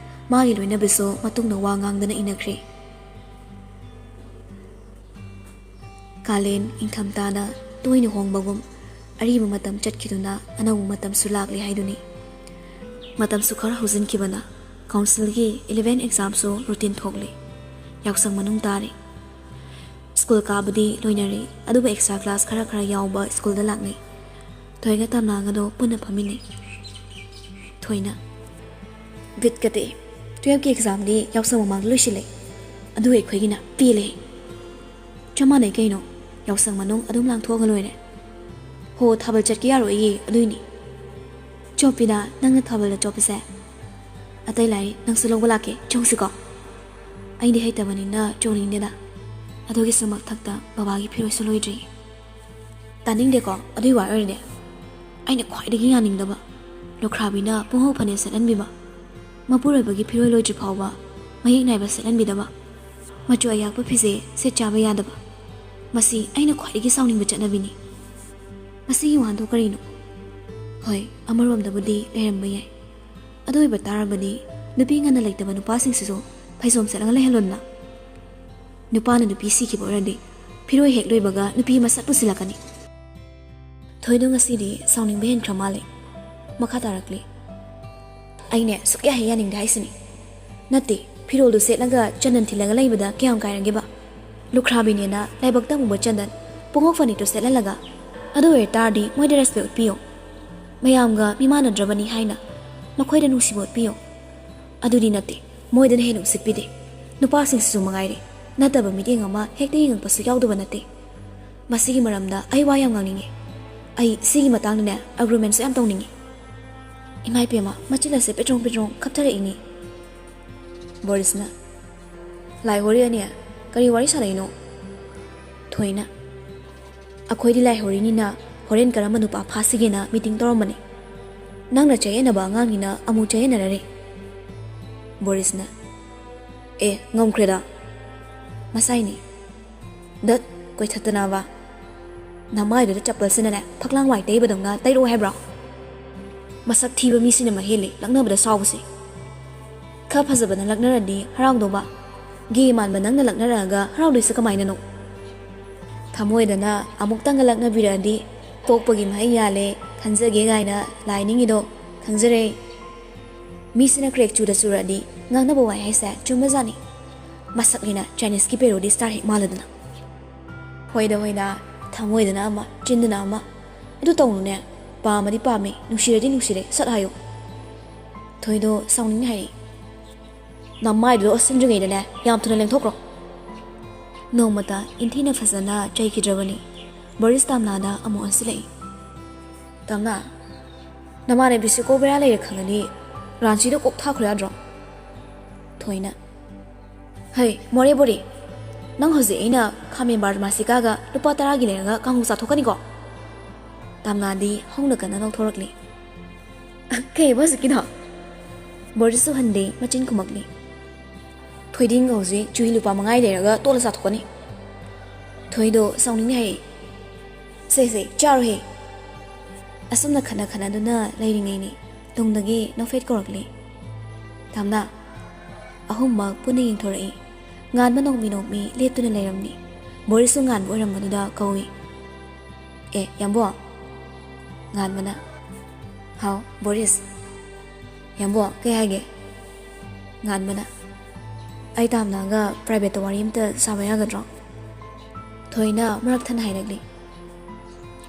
ꯃꯥꯒꯤ ꯂꯣꯏꯅꯕꯤꯁꯨ ꯃꯇꯨꯡꯗ ꯋꯥ ꯉꯥꯡꯗꯅ ꯏꯟꯅꯈ꯭ꯔꯦ꯫ ꯀꯥꯂꯦꯟ ꯏꯪꯊꯝꯊꯥꯅ ꯇꯣꯏꯅ ꯍꯣꯡꯕꯒꯨꯝ, ꯑꯔꯤꯕ ꯃꯇꯝ ꯆꯠꯈꯤꯗꯨꯅ ꯑꯅꯧꯕ ꯃꯇꯝꯁꯨ ꯂꯥꯛꯂꯦ ꯍꯥꯏꯗꯨꯅꯤ꯫ ꯃꯇꯝꯁꯨ ꯈꯔ ꯍꯧꯖꯤꯟꯈꯤꯕꯅ ꯀꯥꯎꯟꯁꯤꯜꯒꯤ ꯏꯂꯦꯚꯦꯟ ꯑꯦꯛꯖꯥꯝꯁꯨ ꯔꯨꯇꯤꯟ ꯊꯣꯛꯂꯦ꯫ ꯌꯥꯎꯁꯪ ꯃꯅꯨꯡ ꯇꯥꯔꯦ꯫ ꯁ꯭ꯀꯨꯜ ꯀꯥꯕꯗꯤ ꯂꯣꯏꯅꯔꯦ, ꯑꯗꯨꯕꯨ ꯑꯦꯛꯁꯇ꯭ꯔꯥ ꯀ꯭ꯂꯥꯁ ꯈꯔ ꯈꯔ ꯌꯥꯎꯕ ꯁ꯭ꯀꯨꯜꯗ ꯂꯥꯛꯅꯩ꯫ ꯊꯣꯏꯒ ꯇꯝꯂꯥꯒꯗꯣ ꯄꯨꯟꯅ ꯐꯝꯃꯤꯟꯅꯩ꯫ ꯊꯣꯏꯅ, "ꯕꯤꯠꯀ ꯇꯦꯛꯑꯦ꯫ ꯇꯨꯌꯦꯜꯐꯀꯤ ꯑꯦꯛꯖꯥꯝꯗꯤ ꯌꯥꯎꯁꯪ ꯃꯃꯥꯡꯗ ꯂꯣꯏꯁꯤꯜꯂꯦ꯫ ꯑꯗꯨ ꯑꯩꯈꯣꯏꯒꯤꯅ ꯄꯦꯜꯂꯦ"꯫ "ꯆꯞ ꯃꯥꯟꯅꯩ ꯀꯩꯅꯣ, ꯌꯥꯎꯁꯪ ꯃꯅꯨꯡ ꯑꯗꯨꯝ ꯂꯥꯡꯊꯣꯛꯑꯒ ꯂꯣꯏꯔꯦ꯫ ꯍꯣ, ꯊꯥꯕꯜ ꯆꯠꯀꯦ ꯌꯥꯔꯣꯏꯌꯦ, ꯑꯗꯨꯏꯅꯤ"꯫ "ꯆꯣꯞꯄꯤꯗ, ꯅꯪꯅ ꯊꯥꯕꯜꯗ ꯆꯣꯞꯄꯁꯦ꯫ ꯑꯇꯩ ꯂꯥꯏꯔꯤ, ꯅꯪꯁꯨ ꯂꯧꯕ ꯂꯥꯛꯀꯦ, ꯆꯣꯡꯁꯤꯀꯣ"꯫ "ꯑꯩꯗꯤ ꯍꯩꯇꯕꯅꯤꯅ ꯆꯣꯡꯅꯤꯡꯗꯦꯗ"꯫ ꯑꯗꯨꯒꯤꯁꯨ ꯃꯊꯛꯇ ꯕꯕꯥꯒꯤ ꯐꯤꯔꯣꯏꯁꯨ ꯂꯣꯏꯗ꯭ꯔꯤ꯫ "ꯇꯥꯅꯤꯡꯗꯦꯀꯣ ꯑꯗꯨꯏ ꯋꯥ ꯑꯣꯏꯔꯗꯤ꯫ ꯑꯩꯅ ꯈ꯭ꯋꯥꯏꯗꯒꯤ ꯌꯥꯅꯤꯡꯗꯕ, ꯂꯨꯈ꯭ꯔꯥꯕꯤꯅ ꯄꯨꯡꯍꯧ ꯐꯅꯦꯛ ꯁꯦꯠꯍꯟꯕꯤꯕ, ꯃꯄꯨꯔꯣꯏꯕꯒꯤ ꯐꯤꯔꯣꯏ ꯂꯣꯏꯗ꯭ꯔꯤ ꯐꯥꯎꯕ ꯃꯌꯦꯛ ꯅꯥꯏꯕ ꯁꯦꯠꯍꯟꯕꯤꯗꯕ, ꯃꯆꯨ ꯑꯌꯥꯛꯄ ꯐꯤꯖꯦ ꯁꯦꯠ ꯆꯥꯕ ꯌꯥꯗꯕ꯫ ꯃꯁꯤ ꯑꯩꯅ ꯈ꯭ꯋꯥꯏꯗꯒꯤ ꯁꯥꯎꯅꯤꯡꯕ ꯆꯠꯅꯕꯤꯅꯤ꯫ ꯃꯁꯤꯒꯤ ꯋꯥꯍꯟꯊꯣꯛ ꯀꯔꯤꯅꯣ? ꯍꯣꯏ, ꯑꯃꯔꯣꯝꯗꯕꯨꯗꯤ ꯂꯩꯔꯝꯕ ꯌꯥꯏ꯫ ꯑꯗꯨ ꯑꯣꯏꯕ ꯇꯥꯔꯕꯗꯤ ꯅꯨꯄꯤ ꯉꯟꯅ ꯂꯩꯇꯕ ꯅꯨꯄꯥꯁꯤꯡꯁꯤꯁꯨ ꯐꯩꯖꯣꯝ ꯁꯦꯠꯂꯒ ꯂꯩꯍꯜꯂꯣꯗꯅ꯫ ꯅꯨꯄꯥꯅ ꯅꯨꯄꯤ ꯁꯤꯈꯤꯕ ꯑꯣꯏꯔꯗꯤ ꯐꯤꯔꯣꯏ ꯍꯦꯛ ꯂꯣꯏꯕꯒ ꯅꯨꯄꯤ ꯃꯁꯛ ꯄꯨꯁꯤꯜꯂꯛꯀꯅꯤ"꯫ ꯊꯣꯏꯗꯣ ꯉꯁꯤꯗꯤ ꯁꯥꯎꯅꯤꯡꯕ ꯍꯦꯟꯈ꯭ꯔ ꯃꯥꯜꯂꯦ꯫ ꯃꯈꯥ ꯇꯥꯔꯛꯂꯤ꯫ ꯑꯩꯅꯦ ꯁꯨꯛꯌꯥ ꯍꯦꯛ ꯌꯥꯅꯤꯡꯗꯦ ꯍꯥꯏꯁꯤꯅꯤ꯫ ꯅꯠꯇꯦ, ꯐꯤꯔꯣꯜꯗꯨ ꯁꯦꯠꯂꯒ ꯆꯟꯗꯟ ꯊꯤꯜꯂꯒ ꯂꯩꯕꯗ ꯀꯌꯥꯝ ꯀꯥꯏꯔꯒꯦꯕ? ꯂꯨꯈ꯭ꯔꯥꯕꯤꯅꯦꯅ ꯂꯥꯏꯕꯛꯇ ꯑꯃꯨꯕ ꯆꯟꯗꯟ, ꯄꯨꯡꯉꯧ ꯐꯅꯦꯛꯇꯣ ꯁꯦꯠꯍꯜꯂꯒ꯫ ꯑꯗꯨ ꯑꯣꯏꯔ ꯇꯥꯔꯗꯤ ꯃꯣꯏꯗ ꯔꯦꯁꯄꯦꯛ ꯎꯠꯄꯤꯌꯣ꯫ ꯃꯌꯥꯝꯒ ꯃꯤꯃꯥꯟꯅꯗ꯭ꯔꯕꯅꯤ ꯍꯥꯏꯅ ꯃꯈꯣꯏꯗ ꯅꯨꯡꯁꯤꯕ ꯎꯠꯄꯤꯌꯣ꯫ ꯑꯗꯨꯗꯤ ꯅꯠꯇꯦ, ꯃꯣꯏꯗꯅ ꯍꯦꯟꯅ ꯎꯁꯤꯠꯄꯤꯗꯦ꯫ ꯅꯨꯄꯥꯁꯤꯡꯁꯤꯁꯨ ꯃꯉꯥꯏꯔꯦ, ꯅꯠꯇꯕ ꯃꯤꯠꯌꯦꯡ ꯑꯃ ꯍꯦꯛꯇ ꯌꯦꯡꯉꯛꯄꯁꯨ ꯌꯥꯎꯗꯕ ꯅꯠꯇꯦ꯫ ꯃꯁꯤꯒꯤ ꯃꯔꯝꯗ ꯑꯩ ꯋꯥ ꯌꯥꯝ ꯉꯥꯡꯅꯤꯡꯉꯤ꯫ ꯑꯩ ꯁꯤꯒꯤ ꯃꯇꯥꯡꯗꯅꯦ ꯑꯥꯔꯒꯨꯃꯦꯟꯁꯨ ꯌꯥꯝ ꯇꯧꯅꯤꯡꯉꯤ꯫ ꯏꯃꯥ ꯏꯄꯦꯝꯃ, ꯃꯆꯤꯟ ꯑꯁꯦ ꯄꯦꯇ꯭ꯔꯣꯡ ꯄꯦꯇ꯭ꯔꯣꯡ ꯈꯞꯊꯔꯛꯏꯅꯤ꯫ ꯕꯣꯔꯤꯁꯅ, "ꯂꯥꯏ ꯍꯣꯔꯤ ꯑꯅꯤ, ꯀꯔꯤ ꯋꯥꯔꯤ ꯁꯥꯟꯅꯩꯅꯣ?" ꯊꯣꯏꯅ, "ꯑꯩꯈꯣꯏꯗꯤ ꯂꯥꯏ ꯍꯣꯔꯤꯅꯤꯅ ꯍꯣꯔꯦꯟ ꯀꯔꯝꯕ ꯅꯨꯄꯥ ꯐꯥꯁꯤꯒꯦꯅ ꯃꯤꯇꯤꯡ ꯇꯧꯔꯝꯕꯅꯤ꯫ ꯅꯪꯅ ꯆꯌꯦꯠꯅꯕ ꯑꯉꯥꯡꯅꯤꯅ ꯑꯃꯨꯛ ꯆꯌꯦꯠꯅꯔꯔꯦ꯫" ꯕꯣꯔꯤꯁꯅ, "ꯑꯦ, ꯉꯝꯈ꯭ꯔꯦꯗ꯫ ꯃꯁꯥꯏꯅꯤ꯫ ꯗꯠ, ꯀꯣꯏꯊꯠꯇꯅꯕ꯫ ꯅꯃꯥꯏꯗꯨꯗ ꯆꯄꯜꯁꯤꯅꯅꯦ ꯐꯛꯂꯥꯡ ꯋꯥꯏ ꯇꯩꯕꯗꯧꯅ ꯇꯩꯔꯛꯑꯣ ꯍꯥꯏꯕ꯭ꯔꯣ? ꯃꯁꯛ ꯊꯤꯕ ꯃꯤꯁꯤꯅ ꯃꯍꯦꯜꯂꯤ ꯂꯛꯅꯕꯗ ꯁꯥꯎꯕꯁꯦ꯫ ꯈꯔ ꯐꯖꯕꯅ ꯂꯛꯅꯔꯗꯤ ꯍꯔꯥꯎꯗꯧꯕ, ꯒꯦ ꯃꯥꯟꯕ ꯅꯪꯅ ꯂꯛꯅꯔꯛꯑꯒ ꯍꯔꯥꯎꯗꯣꯏꯁꯦ ꯀꯃꯥꯏꯅꯅꯣ? ꯊꯃꯣꯏꯗꯅ ꯑꯃꯨꯛꯇꯪꯒ ꯂꯛꯅꯕꯤꯔꯛꯑꯗꯤ ꯄꯣꯛꯄꯒꯤ ꯃꯍꯩ ꯌꯥꯜꯂꯦ ꯈꯟꯖꯒꯦ ꯀꯥꯏꯅ ꯂꯥꯏ ꯅꯤꯡꯉꯤꯗꯣ ꯈꯪꯖꯔꯦ꯫ ꯃꯤꯁꯤꯅ ꯀ꯭ꯔꯦꯛ ꯆꯨꯗ ꯆꯨꯔꯛꯑꯗꯤ ꯉꯥꯡꯅꯕ ꯋꯥꯏ ꯍꯥꯏꯁꯦ ꯆꯨꯝꯕꯖꯥꯠꯅꯤ꯫ ꯃꯁꯛꯅꯤꯅ ꯆꯥꯏꯅꯤꯁꯀꯤ ꯄꯦꯔꯣꯗꯤ ꯁ꯭ꯇꯥꯔ ꯍꯦꯛ ꯃꯥꯜꯂꯗꯅ꯫ ꯍꯣꯏꯗ ꯍꯣꯏꯗ, ꯊꯃꯣꯏꯗꯅ ꯑꯃ, ꯆꯤꯟꯗꯅ ꯑꯃ꯫ ꯑꯗꯨ ꯇꯧꯅꯨꯅꯦ꯫ ꯄꯥꯝꯃꯗꯤ ꯄꯥꯝꯃꯦ, ꯅꯨꯡꯁꯤꯔꯗꯤ ꯅꯨꯡꯁꯤꯔꯦ, ꯁꯠ ꯍꯥꯏꯌꯨ꯫ ꯊꯣꯏꯗꯣ ꯁꯥꯎꯅꯤꯡꯅ ꯍꯥꯏꯔꯛꯏ꯫ ꯅꯃꯥꯏꯗꯨꯗ ꯑꯣꯠꯁꯤꯟꯗ꯭ꯔꯤꯉꯩꯗꯅꯦ ꯌꯥꯝ ꯊꯨꯅ ꯂꯦꯡꯊꯣꯛꯈ꯭ꯔꯣ꯫ ꯅꯣꯡꯃꯇ ꯏꯟꯊꯤꯅ ꯐꯖꯅ ꯆꯩꯈꯤꯗ꯭ꯔꯕꯅꯤ꯫ ꯕꯣꯔꯤꯁ ꯇꯥꯝꯅꯥꯗ ꯑꯃꯨꯛ ꯑꯣꯟꯁꯤꯜꯂꯛꯏ꯫ "ꯇꯥꯝꯅꯥ, ꯅꯃꯥꯟꯅꯕꯤꯁꯤ ꯀꯣꯛ ꯕꯦꯔꯥ ꯂꯩꯔꯦ ꯈꯪꯉꯗꯤ ꯔꯥꯟꯆꯤꯗ ꯀꯣꯛ ꯊꯥꯈ꯭ꯔꯣ ꯌꯥꯗ꯭ꯔꯣ?" ꯊꯣꯏꯅ, "ꯍꯩ, ꯃꯣꯔꯦ ꯕꯣꯔꯤ, ꯅꯪ ꯍꯧꯖꯤꯛ ꯑꯩꯅ ꯈꯥꯃꯦꯟ ꯕꯥꯔꯃꯥꯁꯤꯀꯥꯒ ꯂꯨꯄꯥ ꯇꯔꯥꯒꯤ ꯂꯩꯔꯒ ꯀꯥꯡꯍꯧ ꯆꯥꯊꯣꯛꯀꯅꯤꯀꯣ?" ꯇꯥꯝꯅꯥꯗꯤ ꯍꯧꯅ ꯀꯟꯅ ꯅꯣꯛꯊꯣꯔꯛꯂꯤ꯫ "ꯀꯩꯕ ꯍꯧꯖꯤꯛꯀꯤꯗꯣ?" ꯕꯣꯔꯤꯁꯁꯨ ꯍꯟꯗꯦ, ꯃꯆꯤꯟ ꯈꯨꯝꯃꯛꯂꯤ꯫ "ꯊꯣꯏꯗꯤꯡꯒ ꯍꯧꯖꯤꯛ ꯆꯨꯍꯤ ꯂꯨꯄꯥ ꯃꯉꯥꯒꯤ ꯂꯩꯔꯒ ꯇꯣꯠꯂ ꯆꯥꯊꯣꯛꯀꯅꯤ꯫" ꯊꯣꯏꯗꯣ ꯁꯥꯎꯅꯤꯡꯅ ꯍꯥꯏꯌꯦ꯫ "ꯁꯦ, ꯁꯦ, ꯆꯥꯔꯣꯍꯦ꯫" ꯑꯁꯨꯝꯅ ꯈꯠꯅ ꯈꯠꯅꯗꯨꯅ ꯂꯩꯔꯤꯉꯩꯅꯤ ꯇꯨꯡꯗꯒꯤ ꯅꯣꯛꯐꯦꯠ ꯀꯧꯔꯛꯂꯤ꯫ ꯇꯥꯝꯅꯥ꯫ ꯑꯍꯨꯝꯃꯛ ꯄꯨꯟꯅ ꯌꯦꯡꯊꯣꯔꯛꯏ꯫ ꯉꯥꯟꯕ ꯅꯣꯡꯃꯤ ꯅꯣꯡꯃꯤ ꯂꯦꯞꯇꯨꯅ ꯂꯩꯔꯝꯃꯤ꯫ ꯕꯣꯔꯤꯁꯁꯨ ꯉꯥꯟꯕ ꯑꯣꯏꯔꯝꯕꯗꯨꯗ ꯀꯧꯏ꯫ "ꯑꯦ, ꯌꯥꯝꯕꯣ꯫" ꯉꯥꯟꯕꯅ, "ꯍꯥꯎ, ꯕꯣꯔꯤꯁ꯫" ꯌꯥꯝꯕꯣ, ꯀꯩ ꯍꯥꯏꯒꯦ? ꯉꯥꯟꯕꯅ, "ꯑꯩ ꯇꯥꯝꯅꯒ ꯄ꯭ꯔꯥꯏꯚꯦꯠꯇ ꯋꯥꯔꯤ ꯑꯝꯇ ꯁꯥꯕ ꯌꯥꯒꯗ꯭ꯔꯣ?" ꯊꯣꯏꯅ ꯃꯔꯛ ꯊꯠꯅ ꯍꯥꯏꯔꯛꯂꯤ,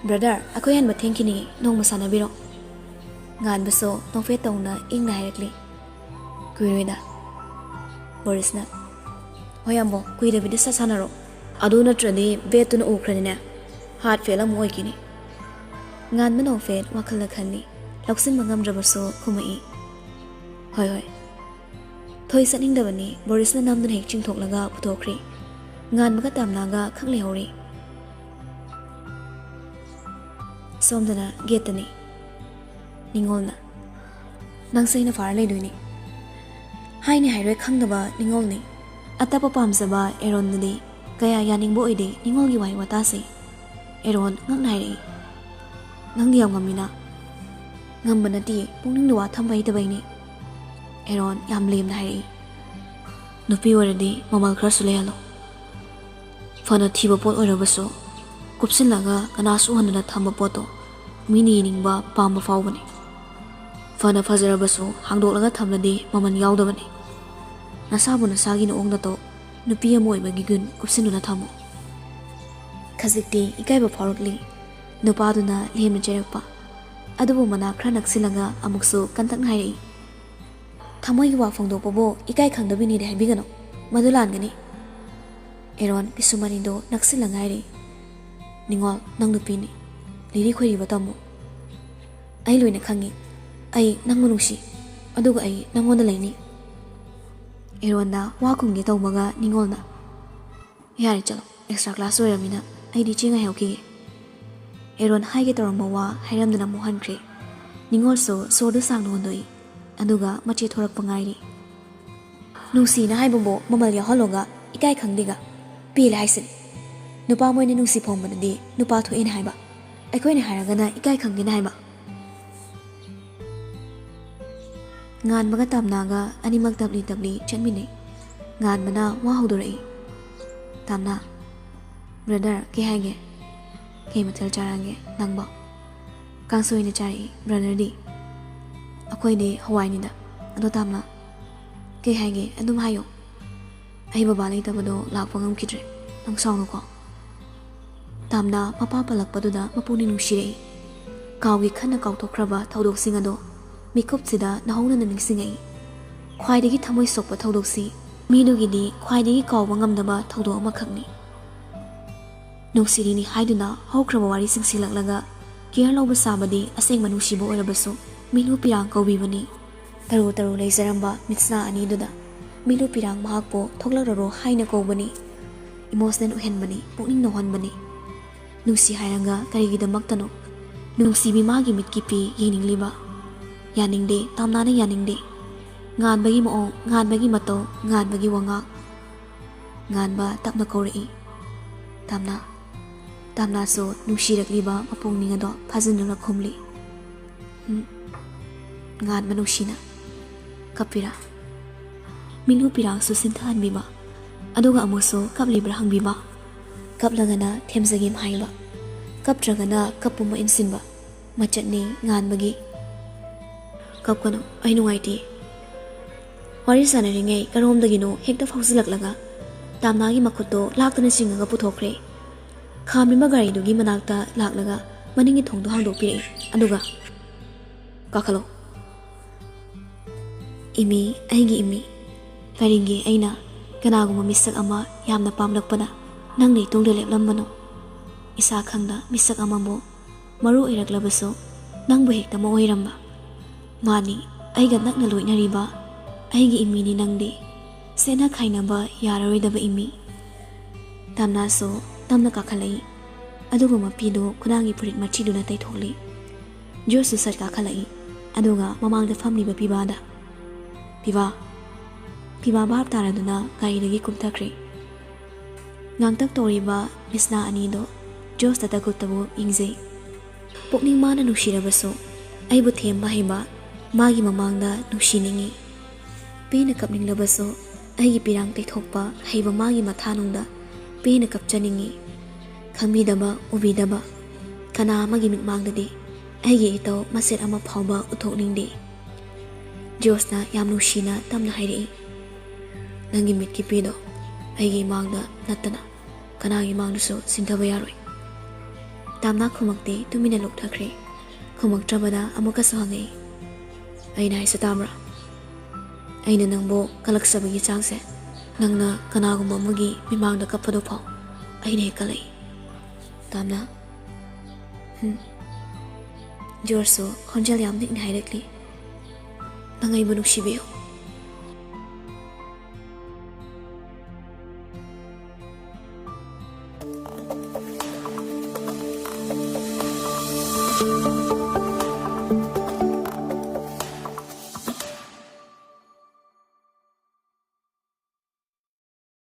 "ꯕ꯭ꯔꯗꯔ, ꯑꯩꯈꯣꯏ ꯍꯟꯕ ꯊꯦꯡꯈꯤꯅꯤ, ꯅꯣꯡꯃ ꯁꯥꯟꯅꯕꯤꯔꯣ?" ꯉꯥꯟꯕꯁꯨ ꯅꯣꯛꯐꯦꯠ ꯇꯧꯅ ꯏꯪꯅ ꯍꯥꯏꯔꯛꯂꯤ, "ꯀꯨꯏꯔꯣꯏꯗ꯫" ꯕꯣꯔꯤꯁꯅ, "ꯍꯣꯏ ꯌꯥꯝꯕꯣ, ꯀꯨꯏꯗꯕꯤꯗ ꯁꯠ ꯁꯥꯟꯅꯔꯣ꯫ ꯑꯗꯨ ꯅꯠꯇ꯭ꯔꯗꯤ ꯕꯦꯠꯇꯨꯅ ꯎꯈ꯭ꯔꯅꯤꯅꯦ, ꯍꯥꯔꯠ ꯐꯦꯜ ꯑꯃꯨꯛ ꯑꯣꯏꯈꯤꯅꯤ꯫" ꯉꯥꯟꯕ ꯅꯣꯛꯐꯦꯠ ꯋꯥꯈꯜꯗ ꯈꯜꯂꯤ, ꯂꯧꯁꯤꯟꯕ ꯉꯝꯗ꯭ꯔꯕꯁꯨ ꯈꯨꯝꯃꯛꯏ, "ꯍꯣꯏ ꯍꯣꯏ꯫" ꯊꯣꯏ ꯆꯠꯅꯤꯡꯗꯕꯅꯤ ꯕꯣꯔꯤꯁꯅ ꯅꯝꯗꯨꯅ ꯍꯦꯛ ꯆꯤꯡꯊꯣꯛꯂꯒ ꯄꯨꯊꯣꯛꯈ꯭ꯔꯦ꯫ ꯉꯥꯟꯕꯒ ꯇꯥꯝꯅꯥꯒ ꯈꯛ ꯂꯩꯍꯧꯔꯤ꯫ ꯁꯣꯝꯗꯅ ꯒꯦꯠꯇꯅꯤ꯫ ꯅꯤꯉꯣꯜꯅ, "ꯅꯪꯁꯦ ꯑꯩꯅ ꯐꯥꯔ ꯂꯩꯗꯣꯏꯅꯤ꯫" ꯍꯥꯏꯅꯤ ꯍꯥꯏꯔꯣꯏ ꯈꯪꯗꯕ ꯅꯤꯉꯣꯜꯅꯤ꯫ ꯑꯇꯞꯄ ꯄꯥꯝꯖꯕ ꯑꯦꯔꯣꯟꯗꯗꯤ ꯀꯌꯥ ꯌꯥꯅꯤꯡꯕ ꯑꯣꯏꯗꯦ ꯅꯤꯉꯣꯜꯒꯤ ꯋꯥꯍꯩ ꯋꯥꯇꯥꯁꯦ꯫ ꯑꯦꯔꯣꯟ ꯉꯛꯅ ꯍꯥꯏꯔꯛꯏ, "ꯅꯪꯗꯤ ꯌꯥꯝ ꯉꯝꯃꯤꯅ꯫" "ꯉꯝꯕ ꯅꯠꯇꯦ, ꯄꯨꯛꯅꯤꯡꯗ ꯋꯥ ꯊꯝꯕ ꯍꯩꯇꯕꯩꯅꯤ꯫" ꯑꯦꯔꯣꯟ ꯌꯥꯝ ꯂꯦꯝꯅ ꯍꯥꯏꯔꯛꯏ, "ꯅꯨꯄꯤ ꯑꯣꯏꯔꯗꯤ ꯃꯃꯜ ꯈꯔꯁꯨ ꯂꯩꯍꯜꯂꯣ꯫ ꯐꯅ ꯊꯤꯕ ꯄꯣꯠ ꯑꯣꯏꯔꯕꯁꯨ ꯀꯨꯞꯁꯤꯜꯂꯒ ꯀꯅꯥꯁꯨ ꯎꯍꯟꯗꯅ ꯊꯝꯕ ꯄꯣꯠꯇꯣ ꯃꯤꯅ ꯌꯦꯡꯅꯤꯡꯕ, ꯄꯥꯝꯕ ꯐꯥꯎꯕꯅꯤ꯫ ꯐꯅ ꯐꯖꯔꯕꯁꯨ ꯍꯥꯡꯗꯣꯛꯂꯒ ꯊꯝꯂꯗꯤ ꯃꯃꯜ ꯌꯥꯎꯗꯕꯅꯤ꯫ ꯅꯁꯥꯕꯨ ꯅꯁꯥꯒꯤ ꯅꯑꯣꯡ ꯅꯇꯧ ꯅꯨꯄꯤ ꯑꯃ ꯑꯣꯏꯕꯒꯤ ꯒꯨꯟ ꯀꯨꯞꯁꯤꯟꯗꯨꯅ ꯊꯝꯃꯨ꯫" ꯈꯖꯤꯛꯇꯤ ꯏꯀꯥꯏꯕ ꯐꯥꯎꯔꯛꯂꯤ꯫ ꯅꯨꯄꯥꯗꯨꯅ ꯂꯦꯝꯅ ꯆꯩꯔꯛꯄ ꯑꯗꯨꯕꯨ ꯃꯅꯥꯛ ꯈꯔ ꯅꯛꯁꯤꯜꯂꯒ ꯑꯃꯨꯛꯁꯨ ꯀꯟꯇꯛꯅ ꯍꯥꯏꯔꯛꯏ, "ꯊꯃꯣꯏꯒꯤ ꯋꯥ ꯐꯣꯡꯗꯣꯛꯄꯕꯨ ꯏꯀꯥꯏ ꯈꯪꯗꯕꯤꯅꯤꯗꯤ ꯍꯥꯏꯕꯤꯒꯅꯨ, ꯃꯗꯨ ꯂꯥꯟꯒꯅꯤ꯫" ꯑꯦꯔꯣꯟ ꯄꯤꯁꯨꯝ ꯑꯅꯤꯗꯨ ꯅꯛꯁꯤꯜꯂ ꯉꯥꯏꯔꯤ꯫ "ꯅꯤꯉꯣꯜ, ꯅꯪ ꯅꯨꯄꯤꯅꯤ, ꯂꯤꯔꯤ ꯈꯣꯏꯔꯤꯕ ꯇꯝꯃꯨ꯫ ꯑꯩ ꯂꯣꯏꯅ ꯈꯪꯉꯤ꯫ ꯑꯩ ꯅꯪꯕꯨ ꯅꯨꯡꯁꯤ, ꯑꯗꯨꯒ ꯑꯩ ꯅꯪꯉꯣꯟꯗ ꯂꯩꯅꯤ꯫" ꯑꯦꯔꯣꯟꯗ ꯋꯥ ꯈꯨꯝꯒꯦ ꯇꯧꯕꯒ ꯅꯤꯉꯣꯜꯅ, "ꯌꯥꯔꯦ, ꯆꯠꯂꯣ, ꯑꯦꯛꯁꯇ꯭ꯔꯥ ꯀ꯭ꯂꯥꯁ ꯂꯣꯏꯔꯃꯤꯅ ꯑꯩꯗꯤ ꯏꯆꯦ ꯉꯥꯏꯍꯧꯈꯤꯒꯦ꯫" ꯑꯦꯔꯣꯟ ꯍꯥꯏꯒꯦ ꯇꯧꯔꯝꯕ ꯋꯥ ꯍꯥꯏꯔꯝꯗꯅ ꯑꯃꯨꯛ ꯍꯟꯈ꯭ꯔꯦ꯫ ꯅꯤꯉꯣꯜꯁꯨ ꯁꯣꯔꯗꯨ ꯁꯥꯡꯅ ꯍꯣꯟꯗꯣꯛꯏ, ꯑꯗꯨꯒ ꯃꯆꯦ ꯊꯣꯔꯛꯄ ꯉꯥꯏꯔꯤ꯫ "ꯅꯨꯡꯁꯤꯅ ꯍꯥꯏꯕꯕꯨ ꯃꯃꯜ ꯌꯥꯎꯍꯜꯂꯣꯒ ꯏꯀꯥꯏ ꯈꯪꯗꯦꯒ, ꯄꯦꯜꯂꯦ ꯍꯥꯏꯁꯤꯅꯤ꯫ ꯅꯨꯄꯥ ꯃꯣꯏꯅ ꯅꯨꯡꯁꯤ ꯐꯣꯡꯕꯗꯗꯤ ꯅꯨꯄꯥ ꯊꯣꯛꯑꯦꯅ ꯍꯥꯏꯕ, ꯑꯩꯈꯣꯏꯅ ꯍꯥꯏꯔꯒꯅ ꯏꯀꯥꯏ ꯈꯪꯗꯦꯅ ꯍꯥꯏꯕ꯫" ꯉꯥꯟꯕꯒ ꯇꯥꯝꯅꯥꯒ ꯑꯅꯤꯃꯛ ꯇꯞꯂꯤ ꯇꯞꯂꯤ ꯆꯠꯃꯤꯟꯅꯩ꯫ ꯉꯥꯟꯕꯅ ꯋꯥ ꯍꯧꯗꯣꯔꯛꯏ, "ꯇꯥꯝꯅꯥ, ꯕ꯭ꯔꯗꯔ, ꯀꯩ ꯍꯥꯏꯒꯦ? ꯀꯩ ꯃꯊꯦꯜ ꯆꯥꯔꯒꯦ ꯅꯪꯕꯣ?" "ꯀꯥꯡꯁꯣꯏꯅ ꯆꯥꯔꯛꯏ, ꯕ꯭ꯔꯗꯔꯗꯤ?" ꯑꯩꯈꯣꯏꯗꯤ ꯍꯋꯥꯏꯅꯤꯗ꯫ ꯑꯗꯣ ꯇꯥꯝꯅ, ꯀꯩ ꯍꯥꯏꯒꯦ ꯑꯗꯨꯝ ꯍꯥꯏꯌꯣ꯫ ꯑꯩ ꯕꯕꯥ ꯂꯩꯇꯕꯗꯣ ꯂꯥꯛꯄ ꯉꯝꯈꯤꯗ꯭ꯔꯦ꯫ ꯅꯪ ꯁꯥꯎꯅꯨꯀꯣ꯫ ꯇꯥꯝꯅ ꯃꯄꯥ ꯄꯜꯂꯛꯄꯗꯨꯗ ꯃꯄꯨꯛꯅꯤꯡ ꯅꯨꯡꯁꯤꯔꯛꯏ꯫ ꯀꯥꯎꯒꯦ ꯈꯟꯅ ꯀꯥꯎꯊꯣꯛꯈ꯭ꯔꯕ ꯊꯧꯗꯣꯛꯁꯤꯡ ꯑꯗꯣ ꯃꯤꯀꯨꯞꯁꯤꯗ ꯅꯧꯍꯧꯅꯅ ꯅꯤꯡꯁꯤꯡꯉꯛꯏ꯫ ꯈ꯭ꯋꯥꯏꯗꯒꯤ ꯊꯃꯣꯏ ꯁꯣꯛꯄ ꯊꯧꯗꯣꯛꯁꯤ, ꯃꯤꯗꯨꯒꯤꯗꯤ ꯈ꯭ꯋꯥꯏꯗꯒꯤ ꯀꯥꯎꯕ ꯉꯝꯗꯕ ꯊꯧꯗꯣꯛ ꯑꯃꯈꯛꯅꯤ꯫ ꯅꯨꯡꯁꯤꯔꯤꯅꯤ ꯍꯥꯏꯗꯨꯅ ꯍꯧꯈ꯭ꯔꯕ ꯋꯥꯔꯤꯁꯤꯡ ꯁꯤꯜꯂꯛꯂꯒ care ꯂꯧꯕ ꯁꯥꯕꯗꯤ ꯑꯁꯦꯡꯕ ꯅꯨꯡꯁꯤꯕ ꯑꯣꯏꯔꯕꯁꯨ ꯃꯤꯅꯨ ꯄꯤꯔꯥꯡ ꯀꯧꯕꯤꯕꯅꯤ꯫ ꯇꯔꯨ ꯇꯔꯨ ꯂꯩꯖꯔꯝꯕ ꯃꯤꯠꯁꯅꯥ ꯑꯅꯤꯗꯨꯗ ꯃꯤꯅꯨ ꯄꯤꯔꯥꯡ ꯃꯍꯥꯛꯄꯨ ꯊꯣꯛꯂꯛꯂꯔꯣ ꯍꯥꯏꯅ ꯀꯧꯕꯅꯤ꯫ Emotional ꯑꯣꯏꯍꯟꯕꯅꯤ, ꯄꯨꯛꯅꯤꯡ ꯅꯧꯍꯟꯕꯅꯤ꯫ ꯅꯨꯡꯁꯤ ꯍꯥꯏꯔꯒ ꯀꯔꯤꯒꯤꯗꯃꯛꯇꯅꯣ ꯅꯨꯡꯁꯤꯕꯤ ꯃꯥꯒꯤ ꯃꯤꯠꯀꯤ ꯄꯤ ꯌꯦꯡꯅꯤꯡꯂꯤꯕ? ꯌꯥꯅꯤꯡꯗꯦ, ꯇꯥꯝꯅꯥꯅ ꯌꯥꯅꯤꯡꯗꯦ꯫ ꯉꯥꯟꯕꯒꯤ ꯃꯑꯣꯡ, ꯉꯥꯟꯕꯒꯤ ꯃꯇꯧ, ꯉꯥꯟꯕꯒꯤ ꯋꯥꯉꯥꯡ꯫ ꯉꯥꯟꯕ ꯇꯞꯅ ꯀꯧꯔꯛꯏ, "ꯇꯥꯝꯅꯥ꯫" ꯇꯥꯝꯅꯥꯁꯨ ꯅꯨꯡꯁꯤꯔꯛꯂꯤꯕ ꯃꯄꯨꯛꯅꯤꯡ ꯑꯗꯣ ꯐꯥꯖꯤꯟꯗꯨꯅ ꯈꯨꯝꯂꯤ, "ꯎꯝ, ꯉꯥꯟꯕ ꯅꯨꯡꯁꯤꯅ ꯀꯞꯄꯤꯔꯥ?" ꯃꯤꯅꯨ ꯄꯤꯔꯥꯡꯁꯨ ꯁꯤꯟꯊꯍꯟꯕꯤꯕ, ꯑꯗꯨꯒ ꯑꯃꯨꯛꯁꯨ ꯀꯞꯂꯤꯕ꯭ꯔꯥ ꯍꯪꯕꯤꯕ, ꯀꯞꯂꯒꯅ ꯊꯦꯝꯖꯒꯦꯝ ꯍꯥꯏꯕ, ꯀꯞꯇ꯭ꯔꯒꯅ ꯀꯞꯄꯨꯝ ꯏꯟꯁꯤꯟꯕ꯫ ꯃꯆꯠꯅꯤ ꯉꯥꯟꯕꯒꯤ꯫ "ꯀꯞꯀꯅꯨ, ꯑꯩ ꯅꯨꯡꯉꯥꯏꯇꯦ꯫" ꯋꯥꯔꯤ ꯁꯥꯟꯅꯔꯤꯉꯩ ꯀꯔꯣꯝꯗꯒꯤꯅꯣ ꯍꯦꯛꯇ ꯐꯥꯎꯖꯤꯜꯂꯛꯂꯒ ꯇꯥꯝꯅꯥꯒꯤ ꯃꯈꯨꯠꯇꯣ ꯂꯥꯛꯇꯅ ꯆꯤꯡꯉꯒ ꯄꯨꯊꯣꯛꯈ꯭ꯔꯦ꯫ ꯈꯥꯝꯂꯤꯕ ꯒꯥꯔꯤꯗꯨꯒꯤ ꯃꯅꯥꯛꯇ ꯂꯥꯛꯂꯒ ꯃꯅꯤꯡꯒꯤ ꯊꯣꯡꯗꯣ ꯍꯥꯡꯗꯣꯛꯄꯤꯔꯛꯏ, ꯑꯗꯨꯒ, "ꯀꯥꯈꯠꯂꯣ꯫" "ꯏꯃꯤ, ꯑꯩꯒꯤ ꯏꯃꯤ, ꯀꯔꯤꯒꯤ ꯑꯩꯅ ꯀꯅꯥꯒꯨꯝꯕ ꯃꯤꯁꯛ ꯑꯃ ꯌꯥꯝꯅ ꯄꯥꯝꯂꯛꯄꯅ ꯅꯪꯅ ꯏꯇꯨꯡꯗ ꯂꯦꯞꯂꯝꯕꯅꯣ? ꯏꯁꯥ ꯈꯪꯗ ꯃꯤꯁꯛ ꯑꯃꯕꯨ, ꯃꯔꯨ ꯑꯣꯏꯔꯛꯂꯕꯁꯨ ꯅꯪꯕꯨ ꯍꯦꯛꯇ ꯃꯑꯣꯏꯔꯝꯕ꯫ ꯃꯥꯅꯤ, ꯑꯩꯒ ꯅꯛꯅ ꯂꯣꯏꯅꯔꯤꯕ ꯑꯩꯒꯤ ꯏꯃꯤꯅꯤ ꯅꯪꯗꯤ꯫ ꯁꯦꯠꯅ ꯈꯥꯏꯅꯕ ꯌꯥꯔꯔꯣꯏꯗꯕ ꯏꯃꯤ꯫" ꯇꯥꯝꯅꯥꯁꯨ ꯇꯞꯅ ꯀꯥꯈꯠꯂꯛꯏ, ꯑꯗꯨꯒ ꯃꯄꯤꯗꯨ ꯈꯨꯗꯥꯡꯒꯤ ꯐꯨꯔꯤꯠ ꯃꯆꯤꯗꯨꯅ ꯇꯩꯊꯣꯛꯂꯤ꯫ ꯖꯣꯁꯁꯨ ꯁꯠ ꯀꯥꯈꯠꯂꯛꯏ, ꯑꯗꯨꯒ ꯃꯃꯥꯡꯗ ꯐꯝꯂꯤꯕ ꯄꯤꯕꯥꯗ, "ꯄꯤꯕꯥ꯫" ꯄꯤꯕꯥ ꯚꯥꯞ ꯇꯥꯔꯗꯨꯅ ꯒꯥꯔꯤꯗꯒꯤ ꯀꯨꯝꯊꯈ꯭ꯔꯦ꯫ ꯉꯥꯡꯇꯛ ꯇꯧꯔꯤꯕ ꯃꯤꯁꯅꯥ ꯑꯅꯤꯗꯣ ꯖꯣꯁꯇ ꯇꯒꯨꯞ ꯇꯒꯨꯞ ꯌꯦꯡꯖꯩ꯫ ꯄꯨꯛꯅꯤꯡ ꯃꯥꯅ ꯅꯨꯡꯁꯤꯔꯕꯁꯨ ꯑꯩꯕꯨ ꯊꯦꯝꯕ ꯍꯩꯕ ꯃꯥꯒꯤ ꯃꯃꯥꯡꯗ ꯅꯨꯡꯁꯤꯅꯤꯡꯏ꯫ ꯄꯦꯟꯅ ꯀꯞꯅꯤꯡꯂꯕꯁꯨ ꯑꯩꯒꯤ ꯄꯤꯔꯥꯡ ꯇꯩꯊꯣꯛꯄ ꯍꯩꯕ ꯃꯥꯒꯤ ꯃꯊꯥꯅꯨꯡꯗ ꯄꯦꯟꯅ ꯀꯞꯆꯅꯤꯡꯏ꯫ ꯈꯪꯕꯤꯗꯕ, ꯎꯕꯤꯗꯕ ꯀꯅꯥ ꯑꯃꯒꯤ ꯃꯤꯠꯃꯥꯡꯗꯗꯤ ꯑꯩꯒꯤ ꯏꯇꯧ ꯃꯁꯦꯠ ꯑꯃ ꯐꯥꯎꯕ ꯎꯠꯊꯣꯛꯅꯤꯡꯗꯦ꯫ ꯖꯣꯔꯖꯅ ꯌꯥꯝ ꯅꯨꯡꯁꯤꯅ ꯇꯞꯅ ꯍꯥꯏꯔꯛꯏ, "ꯅꯪꯒꯤ ꯃꯤꯠꯀꯤ ꯄꯤꯗꯣ ꯑꯩꯒꯤ ꯏꯃꯥꯡꯗ ꯅꯠꯇꯅ ꯀꯅꯥꯒꯤ ꯃꯥꯡꯗꯁꯨ ꯁꯤꯟꯊꯕ ꯌꯥꯔꯣꯏ꯫" ꯇꯥꯝꯅꯥ ꯈꯨꯃꯛꯇꯦ, ꯇꯨꯃꯤꯟꯅ ꯂꯨꯞꯊꯈ꯭ꯔꯦ꯫ ꯈꯨꯃꯛꯇ꯭ꯔꯕꯗ ꯑꯃꯨꯛꯀꯁꯨ ꯍꯪꯉꯛꯏ, "ꯑꯩꯅ ꯍꯥꯏꯁꯦ ꯇꯥꯕ꯭ꯔꯥ? ꯑꯩꯅ ꯅꯪꯕꯨ ꯀꯜꯂꯛꯆꯕꯒꯤ ꯆꯥꯡꯁꯦ ꯅꯪꯅ ꯀꯅꯥꯒꯨꯝꯕ ꯑꯃꯒꯤ ꯃꯤꯃꯥꯡꯗ ꯀꯞꯄꯗꯨ ꯐꯥꯎ ꯑꯩꯅ ꯍꯦꯛ ꯀꯜꯂꯛꯏ꯫" ꯇꯥꯝꯅꯥ, "ꯍꯝ꯫" ꯖꯣꯔꯖꯁꯨ ꯈꯣꯟꯖꯦꯜ ꯌꯥꯝ ꯅꯤꯛꯅ ꯍꯥꯏꯔꯛꯂꯤ, "ꯅꯪ ꯑꯩꯕꯨ ꯅꯨꯡꯁꯤꯕꯤꯌꯨ꯫"